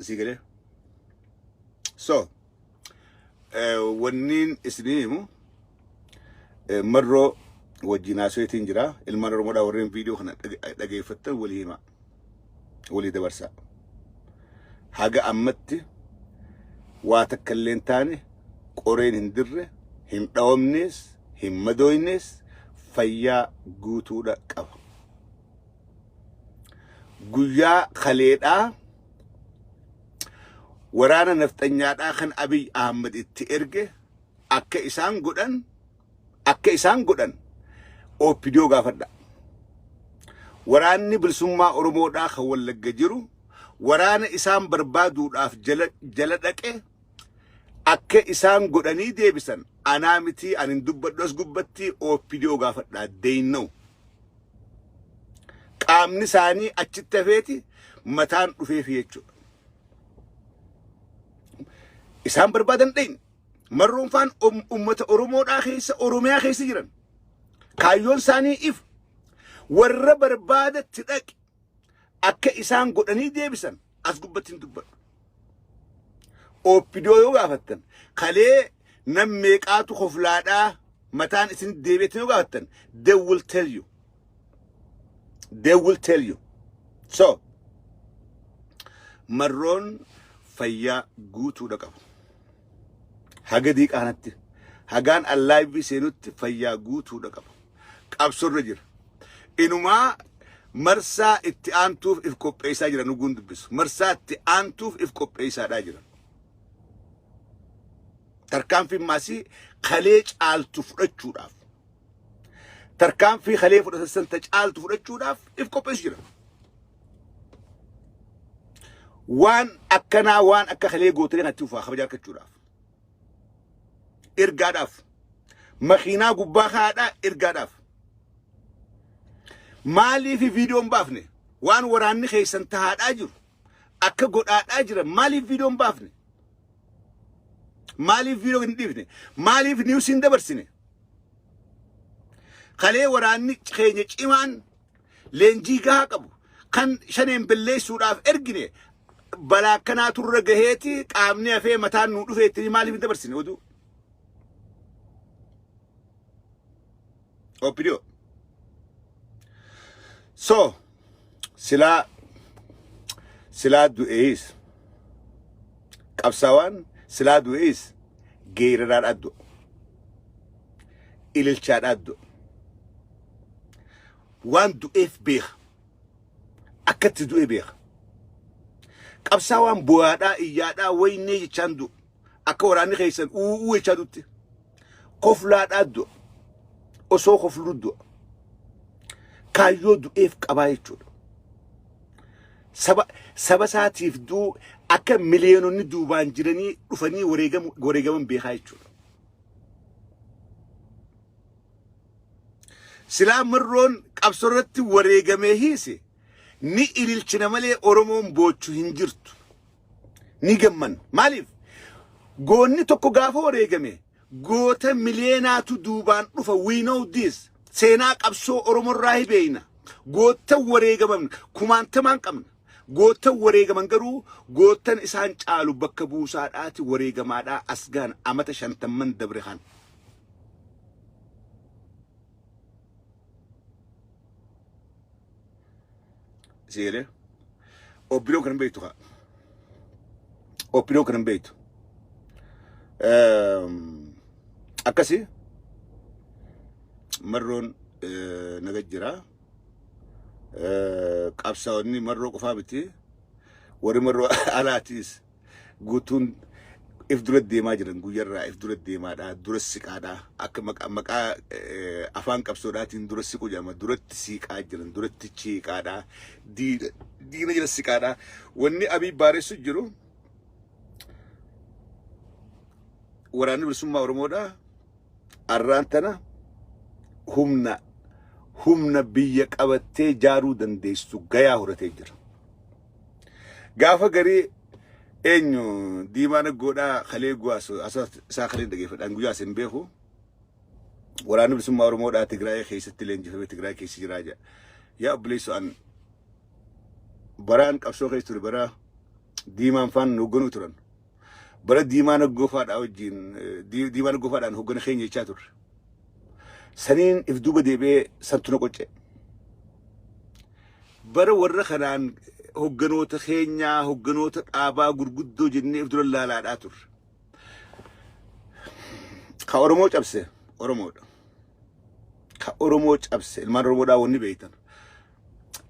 Sii galee? So, wanniin isinii himu marroo wajjin haasoetiin jira. Ilmaan Oromoodhaa warreen viidiyoo kana dhageeffattan walii himaa. Walii dabarsaa. Haga ammatti waa takka illee hin taane qoreen hin dirre, hin dhawamnees, hin madooynees fayyaa guutuudha qaba. Guyyaa kaleedhaa waraana nafxanyaadhaa kan Abiy Ahmad itti erge akka isaan godhan akka isaan godhan OPDO gaafadha. Waraanni bilisummaa Oromoodhaa kan Wallagga jiru waraana isaan barbaaduudhaaf jala jala dhaqe akka isaan godhanii deebisan anaa miti ani hin dubbadhu as gubbatti OPDO gaafadha. They know. Qaamni isaanii achitti hafeeti mataan dhufeefi jechuudha. Isaan barbaadan dhayne. Marroon faan ummata Oromoodhaa keessa Oromiyaa keessa jiran. Kaayyoon isaanii ifa. Warra barbaadatti dhaqe akka isaan godhanii deebisan as gubbatti hin dubbadhu. Ooppidoo yoo gaafattan kalee nam meeqaatu koflaadhaa mataan isin deebi'etti yoo gaafattan, they will tell you. They will tell you. So Marroon fayyaa guutuudha qabu. Haga diiqaanatti hagaan allaayivii seenutti fayyaa guutuudha qabu. Qabsorra jira. Inumaa marsaa itti aantuuf if qopheessaa jira, nuguun dubbisu. Marsaa itti aantuuf if qopheessaadhaa jira. Tarkaanfiin maasii kalee caaltu fudhachuudhaaf. Tarkaanfii kalee fudhatan san ta caaltu fudhachuudhaaf if qopheessu jira. Waan akkanaa, waan akka kalee gootanii kanatti ufaa kabaja argachuudhaaf. Ergaadhaaf. Makiinaa gubbaa kaadhaa ergaadhaaf. Maaliif viidiyoon baafne? Waan waraanni keessan tahaadhaa jiru, akka godhaadhaa jira, maaliif viidiyoon baafne? Maaliif viidiyoo hin dhiifne? Maaliif news hin dabarsine? Kalee waraanni keenya cimaan leenjii gahaa qabu kan shaneen balleessuudhaaf ergine balaa akkanaa turre gaheeti, qaamni hafee mataan nuu dhufeetti, maaliif hin dabarsine oduu? OPDO. So silaa du'ees, qabsaawaan silaa du'ees, geeraraadhaan du'a. Ililchaadhaan du'a. Waan du'eef beeka. Akkatti du'e beeka. Qabsaawaan bu'aadhaa, iyyaadhaa, waynee jechaan du'a. Akka waraanni keessan u'uu jechaa dutti. Koflaadhaa du'a. Osoo kofluu du'a. Kaayyoo du'eef qabaa jechuudha. Saba isaatiif du'u, akka miliyoononni duubaan jiranii dhufanii wareegaman beekaa jechuudha. Silaa Marroon qabsoo irratti wareegamee hiise ni ililchina malee Oromoon boochu hin jirtu. Ni gamman. Maaliif? Goonni tokko gaafa wareegame goota miliyeenaatu duubaan dhufa. We know this. Seenaa qabsoo Oromoo irraa hi beeyna. Goota wareegaman kumaantamaan qabna. Goota wareegaman garuu gootan isaan caalu bakka buusaadhaati wareegamaadhaa as gaan amata 50n dabre kan. Seeree. Obbiroo kan hin beektu kaa. Obbiroo kan hin beektu. Akkasi Marroon naga jira. Qabsaa'onni Marroo qofaa miti. Warri Marroo alaatiis guutuun if dura deemaa jiran, guyyarraa if dura deemaadha, dura siqaadha. Akka maqaa afaan qabsoodhaatiin dura siqu jedhama. Duratti siiqaa jiran, duratti chiiqaadha, diina jala siqaadha. Wanni Abiy baaressu jiru, waraanni bilisummaa Oromoodha arraan tana humna biyya qabattee jaaruu dandeessu gayaa horatee jira. Gaafa garii eenyu Diimaa Naggoodhaa kalee guwaas isaa kalee dhageeffadhaan guyyaa isin beeku, waraanni bilisummaa Oromoodhaa Tigraay keessatti leenjifame, Tigraay keessa jiraa jedha. Yaa obboleessoo, an baraan qabsoo keessa ture, bara Diimaan faan hoogganuu turan. Bara Diimaa Naggoofaadhaa wajjin, Diimaa Naggoofaadhaan hooggana keenya jechaa turre. Saniin if duuba deebi'ee santu na qoccee. Bara warra kanaan hogganoota keenyaa, hogganoota dhaabaa gurguddoo jennee if dura laalaadhaa turre. Ka Oromoo cabse Oromoodha. Ka Oromoo cabse ilmaan Oromoodhaa wanni beektan.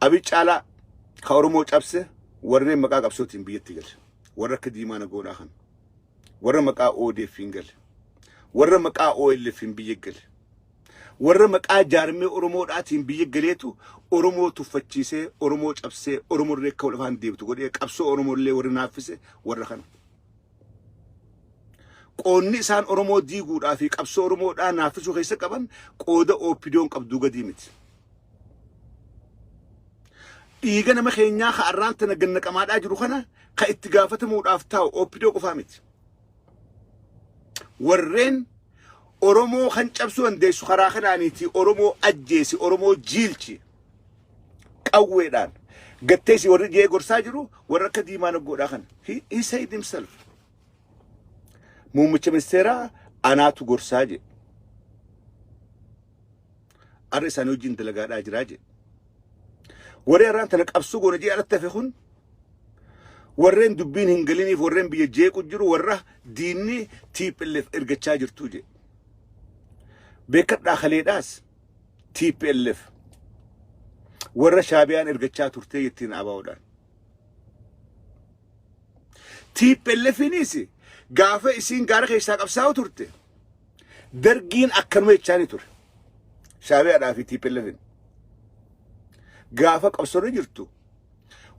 Abiy caalaa ka Oromoo cabse warreen maqaa qabsootiin biyyatti gale. Warra akka Diimaa Nagoodhaa kana. Warra maqaa ODF'n gale. Warra maqaa OLF'n biyya gale. Warra maqaa jaarmee Oromoodhaatiin biyya galeetu Oromoo tuffachiisee, Oromoo cabsee, Oromoo illee akka afaan deebitu godhee, qabsoo Oromoo illee warri naaffise warra kana. Qoonni isaan Oromoo diiguudhaa fi qabsoo Oromoodhaa naaffisuu keessa qaban qooda OPDOn qabduu gadii miti. Dhiiga nama keenyaa ka arraan tana gannaqamaadhaa jiru kana ka itti gaafatamuudhaaf taa'u OPDO qofaa miti. Warreen Oromoo kan cabsuu dandeessu karaa kanaaniiti Oromoo ajjeesi, Oromoo jiilchi qawweedhaan gatteessi warri jee gorsaa jiru warra akka Diimaa Naggoodhaa kana. He said himself. Muummicha ministeeraa anaatu gorsaa jedhe. Arra isaanii wajjin dalagaadhaa jiraa jedhe. Warri har'aan tana qabsoo goona jee alatti hafe kun warreen dubbiin hin galiniif warreen biyya jeequ jiru warra diinni TPLF ergachaa jirtu jedhe. Beekadhaa kaleedhaas TPLF warra Shaabiyaan ergachaa turtee jettiin ABOdhaan. TPLFinis gaafa isiin gaara keessaa qabsaa'u turte dargiin akkanuma jechaanii ture. Shaabiyaadhaa fi TPLFin. Gaafa qabsoorra jirtu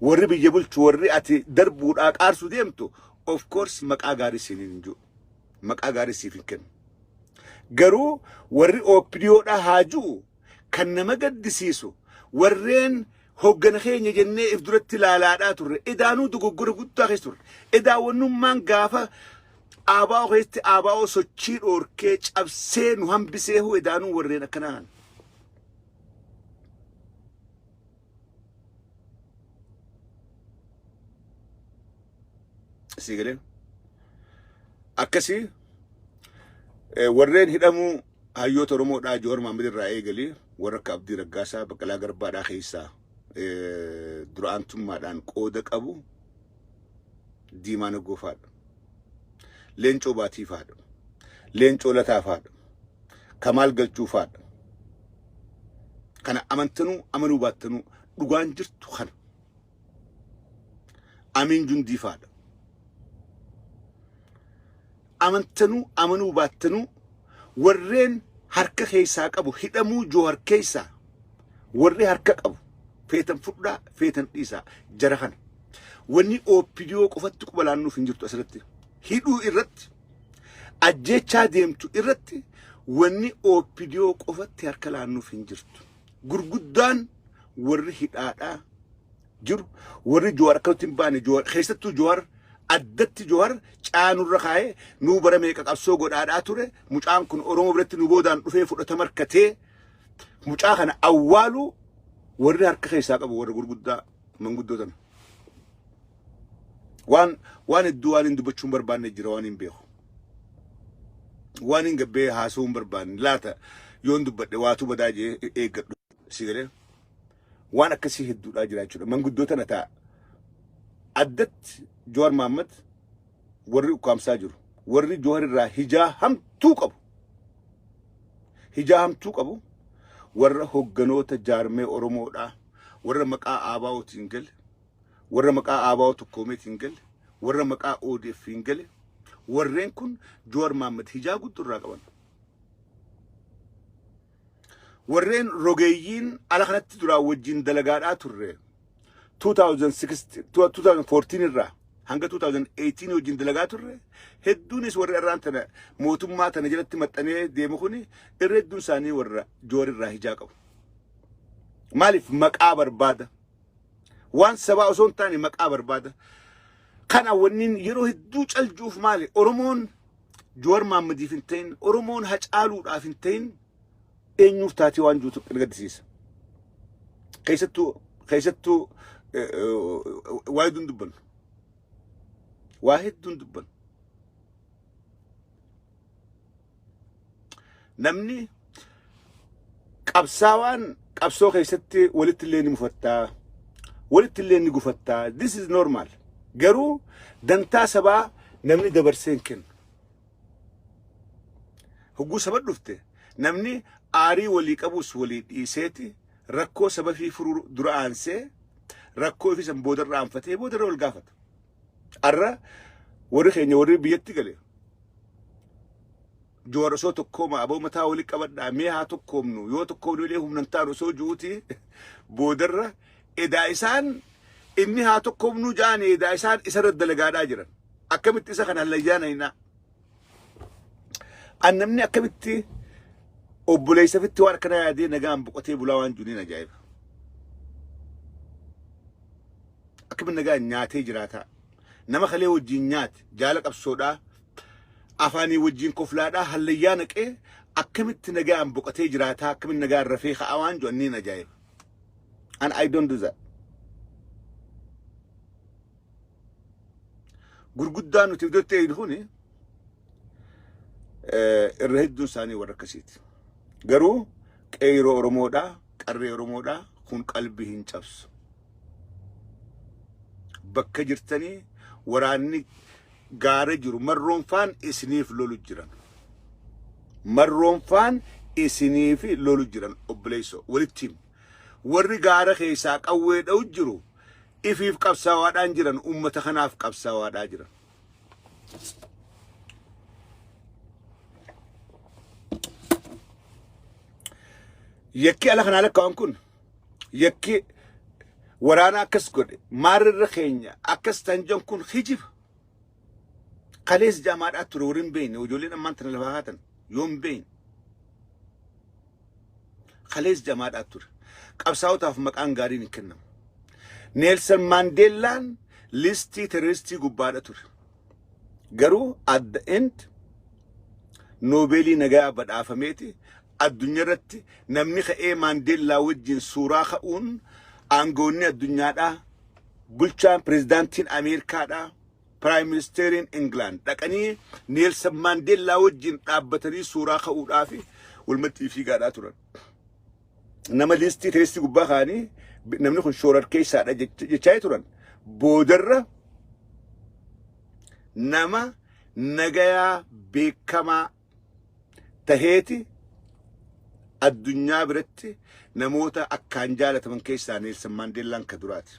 warri biyya bulchu warri ati darbuudhaa qaarsuu deemtu of course maqaa gaarii siin hin jiru. Maqaa gaarii siif hin kennu. Garuu warri OPDOdhaa haa ji'u kan nama gaddisiisu warreen hoggana keenya jennee if duratti ilaalaadhaa turre edaanuu dogoggora guddaa keessa turre. Edaa wannummaan gaafa ABO keessatti ABO sochii dhoorkee cabsee nu hambisee hoo edaanuu warreen akkanaa kana. Sii galee? Akkasii warreen hidhamuu hayyoota Oromoodhaa Jowaar Mohaammed irraa eegalee warra akka Abdii Raggaasaa Baqqalaa Garbaadhaa keessaa dura aantummaadhaan qooda qabu Diimaa Nagoo faadha. Leencoo Baatii faadha. Leencoo Lataa faadha. Kamaal Galchuu faadha. Kana amantanuu amanuu baattanuu dhugaan jirtu kana. Amiin Jundii faadha. Amantanuu amanuu baattanuu warreen harka keessaa qabu hidhamuu Joohar keessaa warri harka qabu feetan fudhaa feetan dhiisaa jara kana. Wanni OPDO qofatti quba laannuuf hin jirtu asirratti. Hidhuu irratti ajjeechaa deemtu irratti wanni OPDO qofatti harka laannuuf hin jirtu. Gurguddaan warri hidhaadhaa jiru warri Jowaar akkamitti hin baane Jowaar keessattuu Jowaar addatti Jowaar caanurra kaa'ee nuu bara meeqa qabsoo godhaadhaa ture mucaan kun Oromoo biratti nu boodaan dhufee fudhatama harkatee mucaa kana awwaaluu warri harka keessaa qabu warra gurguddaa manguddoo tana. Waan waan hedduu waan hin dubbachuu hin barbaanne jira waan hin beeku. Waan hin gabbee haasa'uu hin barbaanne laata yoon dubbadhe waatu badaa jee eeggadhu si galee. Waan akkasii hedduudhaa jira jechuudha. Manguddoo tana ta'a. Addatti Jowaar Mahaammad warri ukkaamsaa jiru. Warri Jowaar irraa hijaa hamtuu qabu. Hijaa hamtuu qabu. Warra hogganoota jaarmee Oromoodhaa. Warra maqaa ABOtiin gale. Warra maqaa ABO tokkoomeetiin gale. Warra maqaa ODF'n gale. Warreen kun Jowaar Mahaammad hijaa guddoo irraa qaban. Warreen rogeeyyiin ala kanatti duraan wajjin dalagaadhaa turre 2016 2014 irraa hanga 2018 wajjin dalagaa turre hedduunis warri irraan tana mootummaa tana jalatti maxxanee deemu kun irra hedduun isaanii warra Jowaar irraa hijaa qabu. Maaliif maqaa barbaada? Waan sabaa osoo hin taane maqaa barbaada. Kana wanniin yeroo hedduu caljuuf maali? Oromoon Jowaar Mahaammadiif hin ta'in, Oromoon Hacaaluudhaaf hin ta'in eenyuuf taatee waan jirutu na gaddisiisa. Keessattuu keessattuu waa hedduun dubbannu. Waa hedduun dubbannu. Namni qabsaawaan qabsoo keessatti walitti illee ni mufattaa, walitti illee ni gufattaa. This is normal. Garuu dantaa sabaa namni dabarsee hin kennu. Hogguu saba dhufte namni aarii walii qabus walii dhiiseeti rakkoo saba fi furuu dura aansee rakkoo ofii san boodarra aanfatee boodarra wal gaafata. Arra warri keenya warri biyyatti gale Jowaar osoo tokkooma aboo mataa wali qabadhaa mee haa tokkoomnu yoo tokkoomnu illee humna hin taanu osoo ju'uti boodarra edaa isaan inni haa tokkoomnuu ja'an edaa isaan isarra dalagaadhaa jiran akkamitti isa kana hallayyaa naynaa an namni akkamitti obboleessa fitti waan akkana yaadee nagaan boqotee bulaa waan jiru ni ajaa'iba. Akkamiin nagaan nyaatee jiraataa? Nama kalee wajjin nyaate, jaala qabsoodhaa, afaanii wajjin koflaadhaa hallayyaa naqee akkamitti nagaan boqotee jiraataa, akkamitti nagaan rafee ka'a waan jiru anniin ajaa'iba. And I don't do that. Gurguddaan nuti iddootti eegnu kuni irra hedduun isaanii warra akkasiiti. Garuu qeeroo Oromoodhaa, qarree Oromoodhaa kun qalbii hin cabsu. Bakka jirtanii waraanni gaara jiru marroonfaan isiniif lolu jiran. Marroonfaan isiniif lolu jiran obboleessoo walitti himu. Warri gaara keessaa qawwee dha'u jiru ifiif qabsaawaadhaan jiran, ummata kanaaf qabsaawaadhaa jiran. Yakki ala kanaa lakkaa'an kun, yakki waraana akkas godhe maarrirra keenya akkas tan jedhan kun hijiba. Kalees jaamaadhaa ture warri hin beekne, ijoolleen ammaan tana lafaa haatan yoo hin beekne. Kalees jamaadhaa ture. Qabsaa'otaaf maqaan gaariin hin kennamu. Neelsan Maandeellaan listii teroristii gubbaadha ture. Garuu at the end Noobeelii nagaa badhaafameeti addunyaa irratti namni ka'ee Maandeellaa wajjin suuraa ka'uun, aangoonni addunyaadhaa, bulchaan pirezidaantiin Ameerikaadhaa, Prime Ministeriin England dhaqanii Neelsan Maandeellaa wajjin dhaabbatanii suuraa ka'uudhaaf walumatti fiigaadhaa turan. Nama listii teessi gubbaa kaa'anii namni kun shororkeessaadha jechaa turan. Boodarra nama nagayaa beekamaa taheeti addunyaa biratti namoota akkaan jaalataman keessaa Neelsan Maandeellaan ka duraati.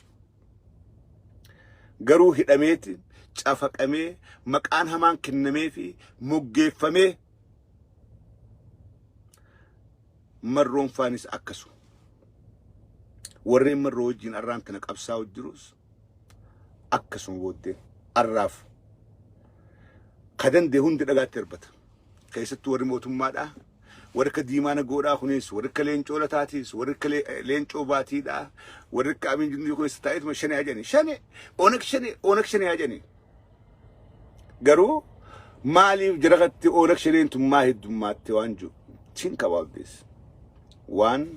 Garuu hidhameeti, cafaqamee, maqaan hamaan kennamee fi moggeeffamee. Marroonfaanis akkasuma. Warreen Marroo wajjin arraan tana qabsaa'u jirus akkasuma. Booddee arraaf ka danda'e hundi dhagaatti darbata. Keessattuu warri mootummaadhaa, warri akka Diimaa Nagoodhaa kunis, warri akka Leencoo Lataatis, warri akka Leencoo Baatiidhaa, warri akka Amiin Jundii kunis taa'eetuma shane haa jedhani. Shane, Onag shane, Onag shane haa jedhani. Garuu maaliif jara kanatti Onag shaneen tun maa heddummaatte waan jiru? Think about this. Waan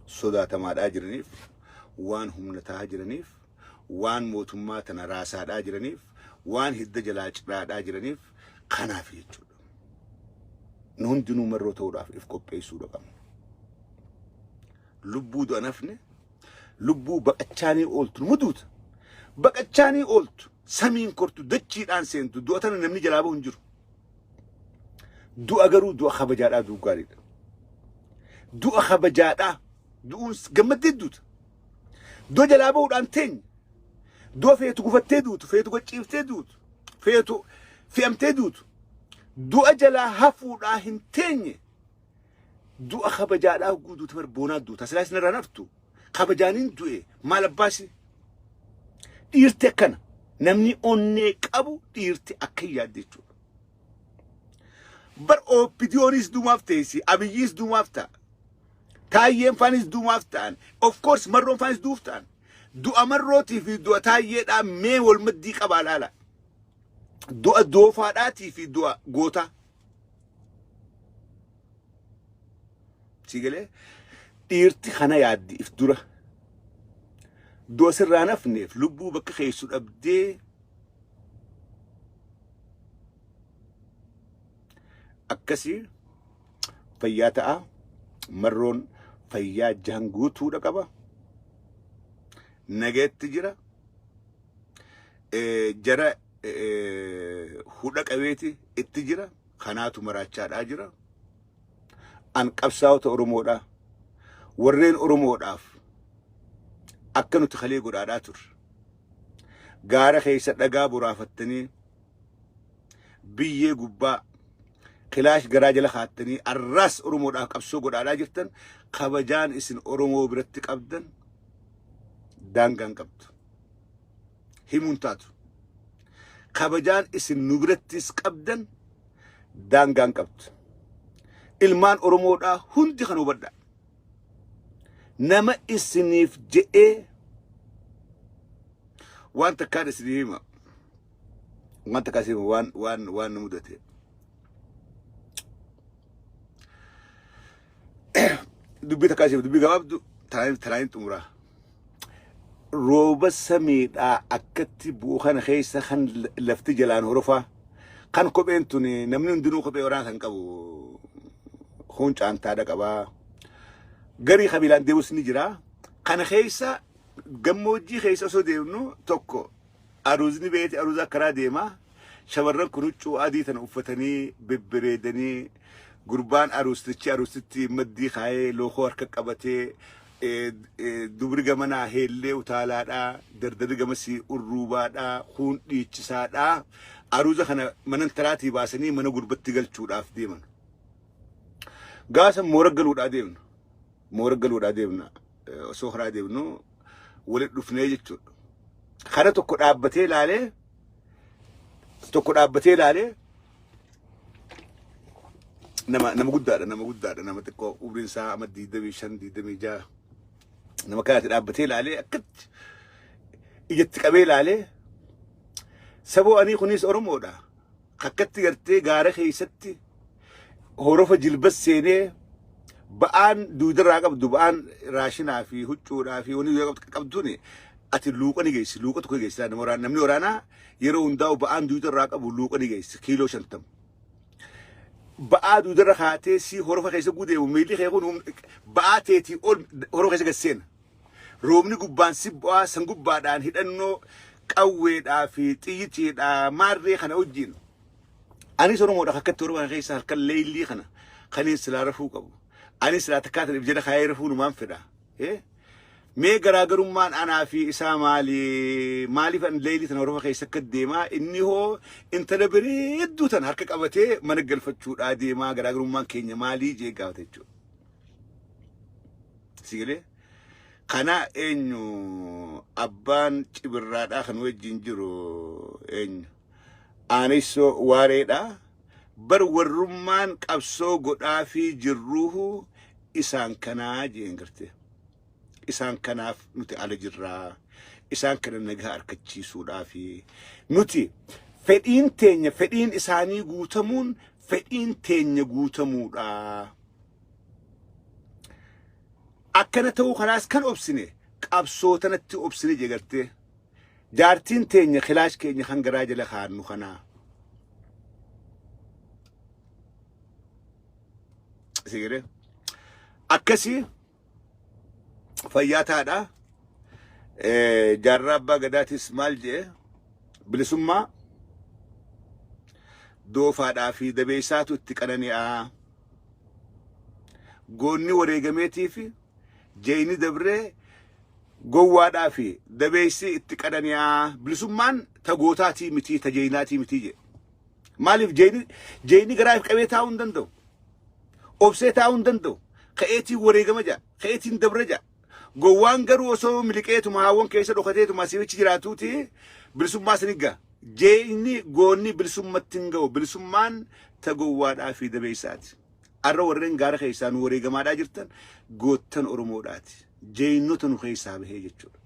sodaatamaadhaa jiraniif, waan humnataa jiraniif, waan mootummaa tana raasaadhaa jiraniif, waan hidda jalaa ciraadhaa jiraniif kanaaf jechuudha. Nu hundinuu Marroo ta'uudhaaf if qopheessuudha qabna. Lubbuu du'a nafne, lubbuu baqachaanii ooltu nu duuta. Baqachaanii ooltu, samiin kortu, dachiidhaan seentu, du'a tana namni jalaa bahu hin jiru. Du'a garuu du'a kabajaadhaa du'u gaariidha. Du'a kabajaadhaa du'uun gammaddee duuta. Du'a jalaa bahuudhaan teenya. Du'a feetu gufattee duutu, feetu gocciiftee duutu, feetu fe'amtee duutu. Du'a jalaa hafuudhaa hin teenye. Du'a kabajaadhaa guutuutu bar boonaa duuta. Silaa isin irraa naftu. Kabajaaniin du'e maal abbaasi? Dhiirti akkana. Namni onnee qabu dhiirti akka hin yaadde jechuudha. Bar OPDOnis duumaaf teessi, Abiyyiis duumaaf ta'a. Taayyeen faanis duumaaf ta'an. Of course Marroon faanis duuf ta'an. Du'a Marrootii fi du'a Taayyeedhaa mee wal maddii qabaa laala. Du'a doofaadhaatii fi du'a gootaa. Si galee, dhiirti kana yaaddi if dura. Du'a sirraa nafneef lubbuu bakka keessu dhabdee akkasii fayyaa ta'a. Marroon fayyaa jahan guutuudha qaba. Nageetti jira. Jara hudha qabeeti itti jira. Kanaatu maraachaadhaa jira. An qabsaa'ota Oromoodhaa. Warreen Oromoodhaaf akka nuti kalee godhaadhaa turre. Gaara keessa dhagaa boraafattanii, biyyee gubbaa kilaash garaa jala kaattanii arraas Oromoodhaaf qabsoo godhaadhaa jirtan, kabajaan isin Oromoo biratti qabdan daangaan qabdu. Himuun taatu. Kabajaan isin nu birattis qabdan daangaan qabdu. Ilmaan Oromoodhaa hundi kan hubadhaa. Nama isiniif je'ee Waan takkaan isinii hima. Waan takkaan isinii hima waan waan waan nu mudate. Dubbii takkaa isin dubbii gabaabdu tanaan tanaan xumuraa. Rooba samiidhaa akkatti bu'u kana keessa kan lafti jalaan horofaa kan kopheen tun namni hundinuu kophee waraana kan qabu kun caantaadha qabaa. Garii kabilaan deemus ni jira. Kana keessa gammoojjii keessa osoo deemnu tokko aruuzni beeti aruuza akkaraa deema. Shamarran kun huccuu adii tana uffatanii bebbereedanii gurbaan aruustichi aruustitti maddii kaayee lookoo harka qabatee dubri gamanaa heellee utaalaadhaa dardarri gamasii urruubaadhaa kuun dhiichisaadhaa aruuza kana mana intalaatii baasanii mana gurbatti galchuudhaaf deeman. Gaasa moora galuudhaa deemna. Moora galuudhaa deemna. Osoo karaa deemnu walitti dhufnee jechuudha. Kara tokko dhaabbatee ilaalee tokko dhaabbatee ilaalee nama nama guddaadha nama guddaadha nama xiqqoo umriin isaa amma 25 26 nama kanaatti dhaabbatee ilaalee akkatti ijatti qabee ilaalee saboo anii kunis Oromoodha. Akkatti gartee gaara keessatti horofa jilbas seenee ba'aan duudarraa qabdu ba'aan raashinaa fi huccuudhaa fi wanni duudarraa qabduun ati luuqa ni geessi luuqa tokko geessi nama waraana namni waraanaa yeroo hundaa'u ba'aan duudarraa qabu luuqa ni geessi kiiloo 50. Ba'aa duudarra kaatee si horofa keessa gudeemu miilli kee kun ba'aa teetii ol horofa keessa gad seena. Roobni gubbaan si bu'aa san gubbaadhaan hidhannoo qawweedhaa fi xiyyitiidhaa maarree kana wajjin. Anis Oromoodha akkatti Oromoo kana keessa halkan leeylii kana kaniin silaa rafuu qabu. Anis silaa takkaa tan jala kaayee rafuu numaan fedha. Mee garaagarummaan anaa fi isaa maali? Maaliif an leeylii tana Oromoo keessa akka deemaa? Inni hoo intala bareedduu tana harka qabatee mana galfachuudhaa deemaa garaagarummaan keenya maalii jee gaafate jechuudha. Si galee? Kana eenyu abbaan cibirraadhaa kan wajjin jiru eenyu? Aanessoo waareedha. Bar warrummaan qabsoo godhaafii jirruuhu isaan kanaa jeen gartee. Isaan kanaaf nuti ala jirraa. Isaan kana nagaa arkachiisuudhaafi. Nuti fedhiin teenya fedhiin isaanii guutamuun fedhiin teenya guutamuudha. Akkana ta'uu kanaas kan obsine qabsoo tanatti obsine jee gartee. Jaartiin teenya kilaash keenya kan garaa jala kaannu kanaa. Sigire. Akkasii fayyaa taadha. Jaarraa abbaa gadaatis maal jee bilisummaa doofaadhaa fi dabeessaatu itti qanani'aa. Goonni wareegameetii fi jeeyni dabree gowwaadhaa fi dabeessi itti qanani'aa. Bilisummaan ta gootaatii mitii ta jeeynaatii mitii jedhe. Maaliif jeeyni jeeyni garaa if qabee taa'uu hin danda'u. Obsee taa'uu hin danda'u. Ka'eetiin wareegama ja'a. Ka'eetiin dabra ja'a. Gowwaan garuu osoo miliqeetuma haawwan keessa dhokateetuma asii achi jiraatuuti bilisummaa isin ga'a. Jeeyni goonni bilisummatti hin ga'u. Bilisummaan ta gowwaadhaa fi dabeessaati. Arra warreen gaara keessaa nu wareegamaadhaa jirtan goottan Oromoodhaati. Jeeynota nu keessaa bahee jechuudha.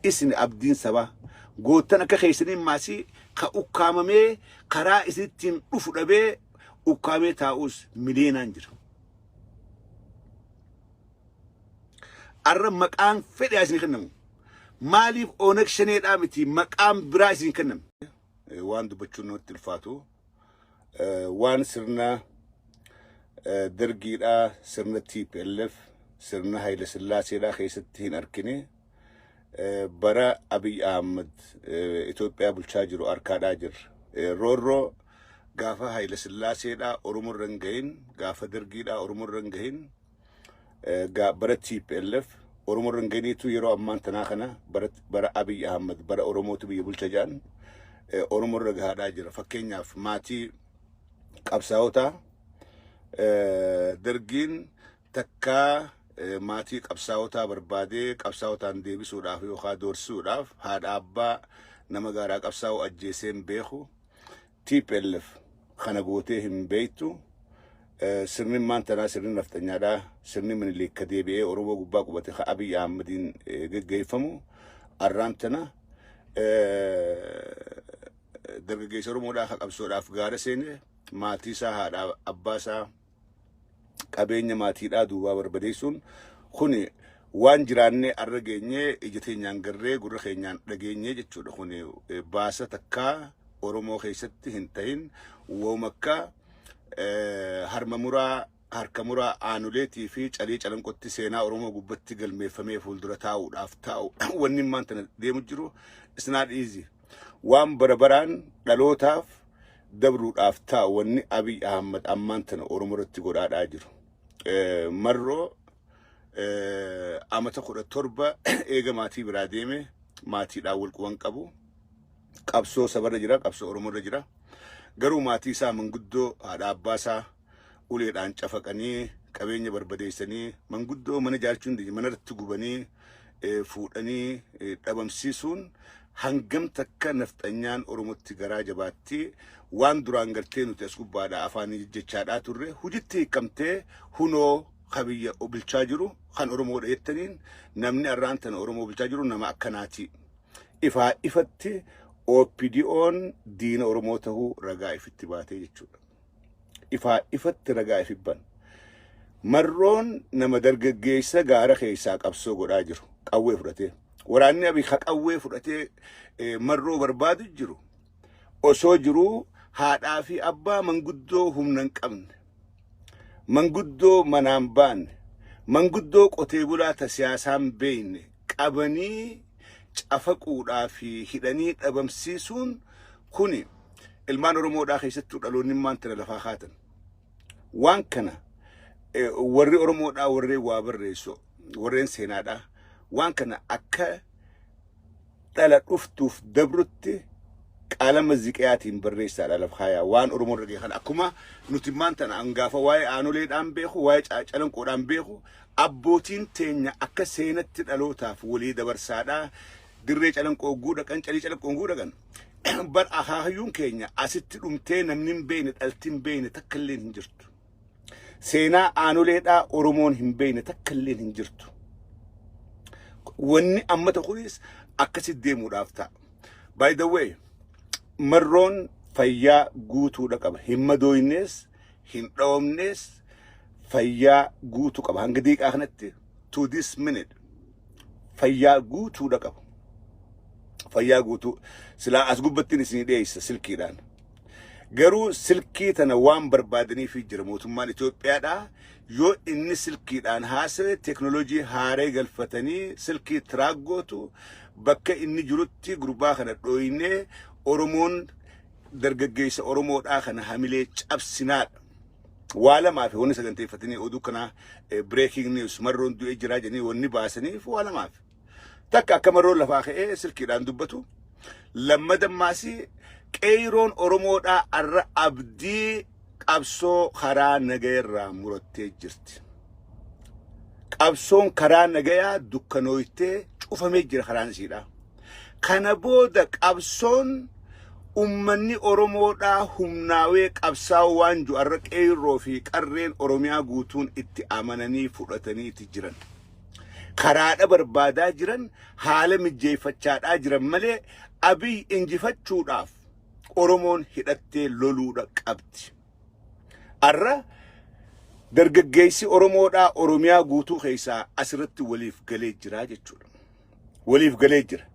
Isin abdiin sabaa goottan akka keessaniin maasii ka ukkaamamee karaa isinittiin dhufu dhabee ukkaamee taa'us miliyoonaan jira. Arra maqaan fedhe isin kennamu. Maaliif Oneg Shaneedhaa miti maqaan biraa isin kennamu. Waan dubbachuun namatti ulfaatu. Waan sirna dargiidhaa sirna TPLF sirna Haayile Sillaaseedhaa keessatti hin arkine bara Abiy Ahmad Itoophiyaa bulchaa jiru arkaadhaa jirra. Roorroo gaafa Haayile Sillaaseedhaa Oromoo irra hin gahin gaafa dargiidhaa Oromoo irra hin gahin bara TPLF Oromoo irra hin gahiniitu yeroo ammaan tanaa kana bara Abiy Ahmad bara Oromootu biyya bulcha jedhan Oromoo irra gahaadhaa jira. Fakkeenyaaf maatii qabsaa'otaa dargiin takkaa maatii qabsaa'otaa barbaadee qabsaa'otaan deebisuudhaaf yookaan doorsisuudhaaf haadha abbaa nama gaaraa qabsaa'u ajjeesee hin beeku. TPLF kana gootee hin beektu. Sirni maan tanaa sirni nafxanyaadhaa sirni Minilik ka deebi'ee Oromoo gubbaa qubate ka Abiy Ahmediin geggeeffamu. Arraan tana dargaggeessa Oromoodhaa ka qabsoodhaaf gaara seene, maatii isaa, haadha abbaa isaa, qabeenya maatiidhaa duubaa barbadeessuun kuni waan jiraannee arra geenyee ija teenyaan garree gurra keenyaan dhageenyee jechuudha. Kuni baasa takkaa Oromoo keessatti hin ta'in, woomakka harma muraa, harka muraa Aanoleetii fi Calii Calanqotti seenaa Oromoo gubbatti galmeeffamee fuuldura taa'uudhaaf taa'u. Wanni immaan tana deemu jiru it's not easy. Waan bara baraan dhalootaaf dabruudhaaf taa'u wanni Abiy Ahmad ammaan tana Oromoo irratti godhaadhaa jiru. Marroo amata 17 eega maatii biraa deeme, maatiidhaan wal quban qabu. Qabsoo sabarra jira, qabsoo Oromoo irra jira. Garuu maatii isaa, manguddoo, haadha abbaa isaa uleedhaan cafaqanii, qabeenya barbadeessanii, manguddoo mana ijaarachuu hin mana irratti gubanii, fuudhanii dhabamsiisuun hangam takka nafxanyaan Oromootti garaa jabaatti, waan duraan gartee nuti as gubbaadhaa afaanii jechaadhaa turre hujitti hiikamtee, hunoo ka biyya bulchaa jiru kan Oromoodha jettaniin, namni arraan tana Oromoo bulchaa jiru nama akkanaati. Ifaa ifatti OPDO'n diina Oromoo tahuu ragaa ifitti baatee jechuudha. Ifaa ifatti ragaa ifibban. Marroon nama dargaggeessa gaara keessaa qabsoo godhaa jiru qawwee fudhatee. Waraanni Abiy ka qawwee fudhatee Marroo barbaadu jiru osoo jiruu, haadhaa fi abbaa manguddoo humna hin qabne, manguddoo manaan baanne, manguddoo qotee bulaa ta siyaasaan beekne qabanii cafaquudhaa fi hidhanii dhabamsiisuun kuni ilmaan Oromoodhaa keessattuu dhaloonni maan tana lafaa kaatan. Waan kana warri Oromoodhaa, warreen waa barreessu, warreen seenaadhaa, waan kana akka dhala dhuftuuf dabrutti qalama ziqiyaatiin barreessaadha lafa kaayaa. Waan Oromoo irra gahe kana akkuma nuti maan tana angaafa waa'ee Aanoleedhaan beeku, waa'ee Calanqoodhaan beeku, abbootiin teenya akka seenatti dhalootaaf walii dabarsaadhaa dirree Calanqoo hogguu dhaqan, Calii Calanqoo hogguu dhaqan, bar akaakayyuun keenya asitti dhumtee namni hin beekne, dhalti hin beekne takka illee hin jirtu. Seenaa Aanoleedhaa Oromoon hin beekne takka illee hin jirtu. Wanni amma ta'unis akkasitti deemuudhaaf ta'a. By the way, Marroon fayyaa guutuudha qaba. Hin madooynees, hin dhawamnees, fayyaa guutuu qaba. Hanga daqiiqaa kanatti, to this minute, fayyaa guutuudha qaba. Fayyaa guutuu. Silaa as gubbattiin isinii dhiyeessa silkiidhaan. Garuu silkii tana waan barbaadaniif jira mootummaan Itoophiyaadhaa. Yoo inni silkiidhaan haasawe, teeknooloojii haaree galfatanii silkii track gootu, bakka inni jirutti gurbaa kana dhooynee Oromoon dargaggeessa Oromoodhaa kana hamilee cabsinaadha. Waa lamaaf wanni saganteeffatanii oduu kana breaking news Marroon du'ee jiraa jedhanii wanni baasaniif waa lamaaf. Takka, akka Marroon lafaa ka'ee silkiidhaan dubbatu. Lammadammaasii, qeeyroon Oromoodhaa arra abdii qabsoo karaa nagayarraa murattee jirti. Qabsoon karaa nagayaa dukkanooytee cufamee jira karaan isiidha. Kana booda qabsoon ummanni Oromoodhaa humnaawee qabsaa'uu waan jiru arra qeerroo fi qarreen Oromiyaa guutuun itti amananii fudhataniiti jiran. Karaadha barbaadaa jiran, haala mijjeeffachaadhaa jiran malee, Abiy injifachuudhaaf Oromoon hidhattee loluudha qabdi. Arra dargaggeessi Oromoodhaa Oromiyaa guutuu keessaa asirratti waliif galee jira jechuudha. Waliif galee jira.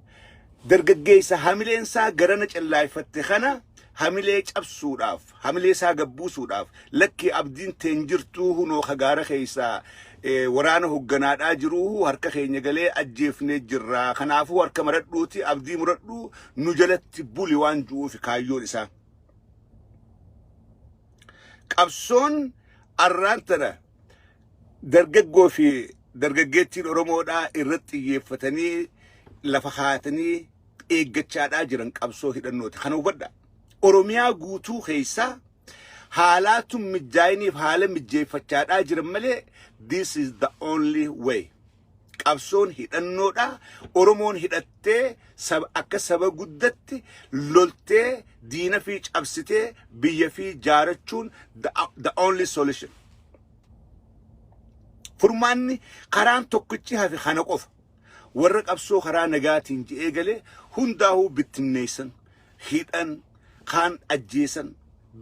Dargaggeessa hamileen isaa garana cillaafatte kana hamilee cabsuudhaaf, hamilee isaa gabbuusuudhaaf, lakkii abdiin teen jirtuu, hunoo kagaara keessaa waraana hogganaadhaa jiruu harka keenya galee ajjeefnee jirra. Kanaafuu harka maradhuuti abdii muradhuu nu jalatti buli waan ju'uufi kaayyoon isaa. Qabsoon arraan tana dargaggoo fi dargaggeettiin Oromoodhaa irratti xiyyeeffatanii lafa kaatanii eeggachaadhaa jiran qabsoo hidhannooti. Kana hubadhaa. Oromiyaa guutuu keessaa haalaatu mijaa'iniif haala mijjeeffachaadhaa jiran malee, this is the only way. Qabsoon hidhannoodha. Oromoon hidhattee saba, akka saba guddatti loltee diina fi cabsitee biyya fi jaarachuun the only solution. Furmaanni karaan tokkichi hafe kana qofa. Warra qabsoo karaa nagaatiin je'ee galee hundaahuu bittinneessan, hidhan, kaan ajjeesan,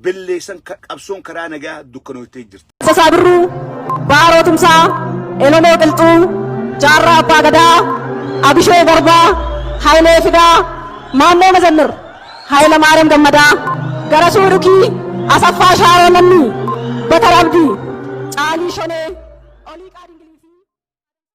belleessan. Qabsoon karaa nagaa dukkanooftee jirti. Tasasaa Birruu, Baaroo Tumsaa, Elemoo Qilxuu, Jaarraa Abbaa Gadaa, Abishee Garbaa, Hayilee Fidaa, Maammoo Mazammir, Hayila Maariyaam Gammadaa, Garasuu Dhukii, Asaffaa Shaaroo Lammii, Batar Abdii, Caalii Shonee.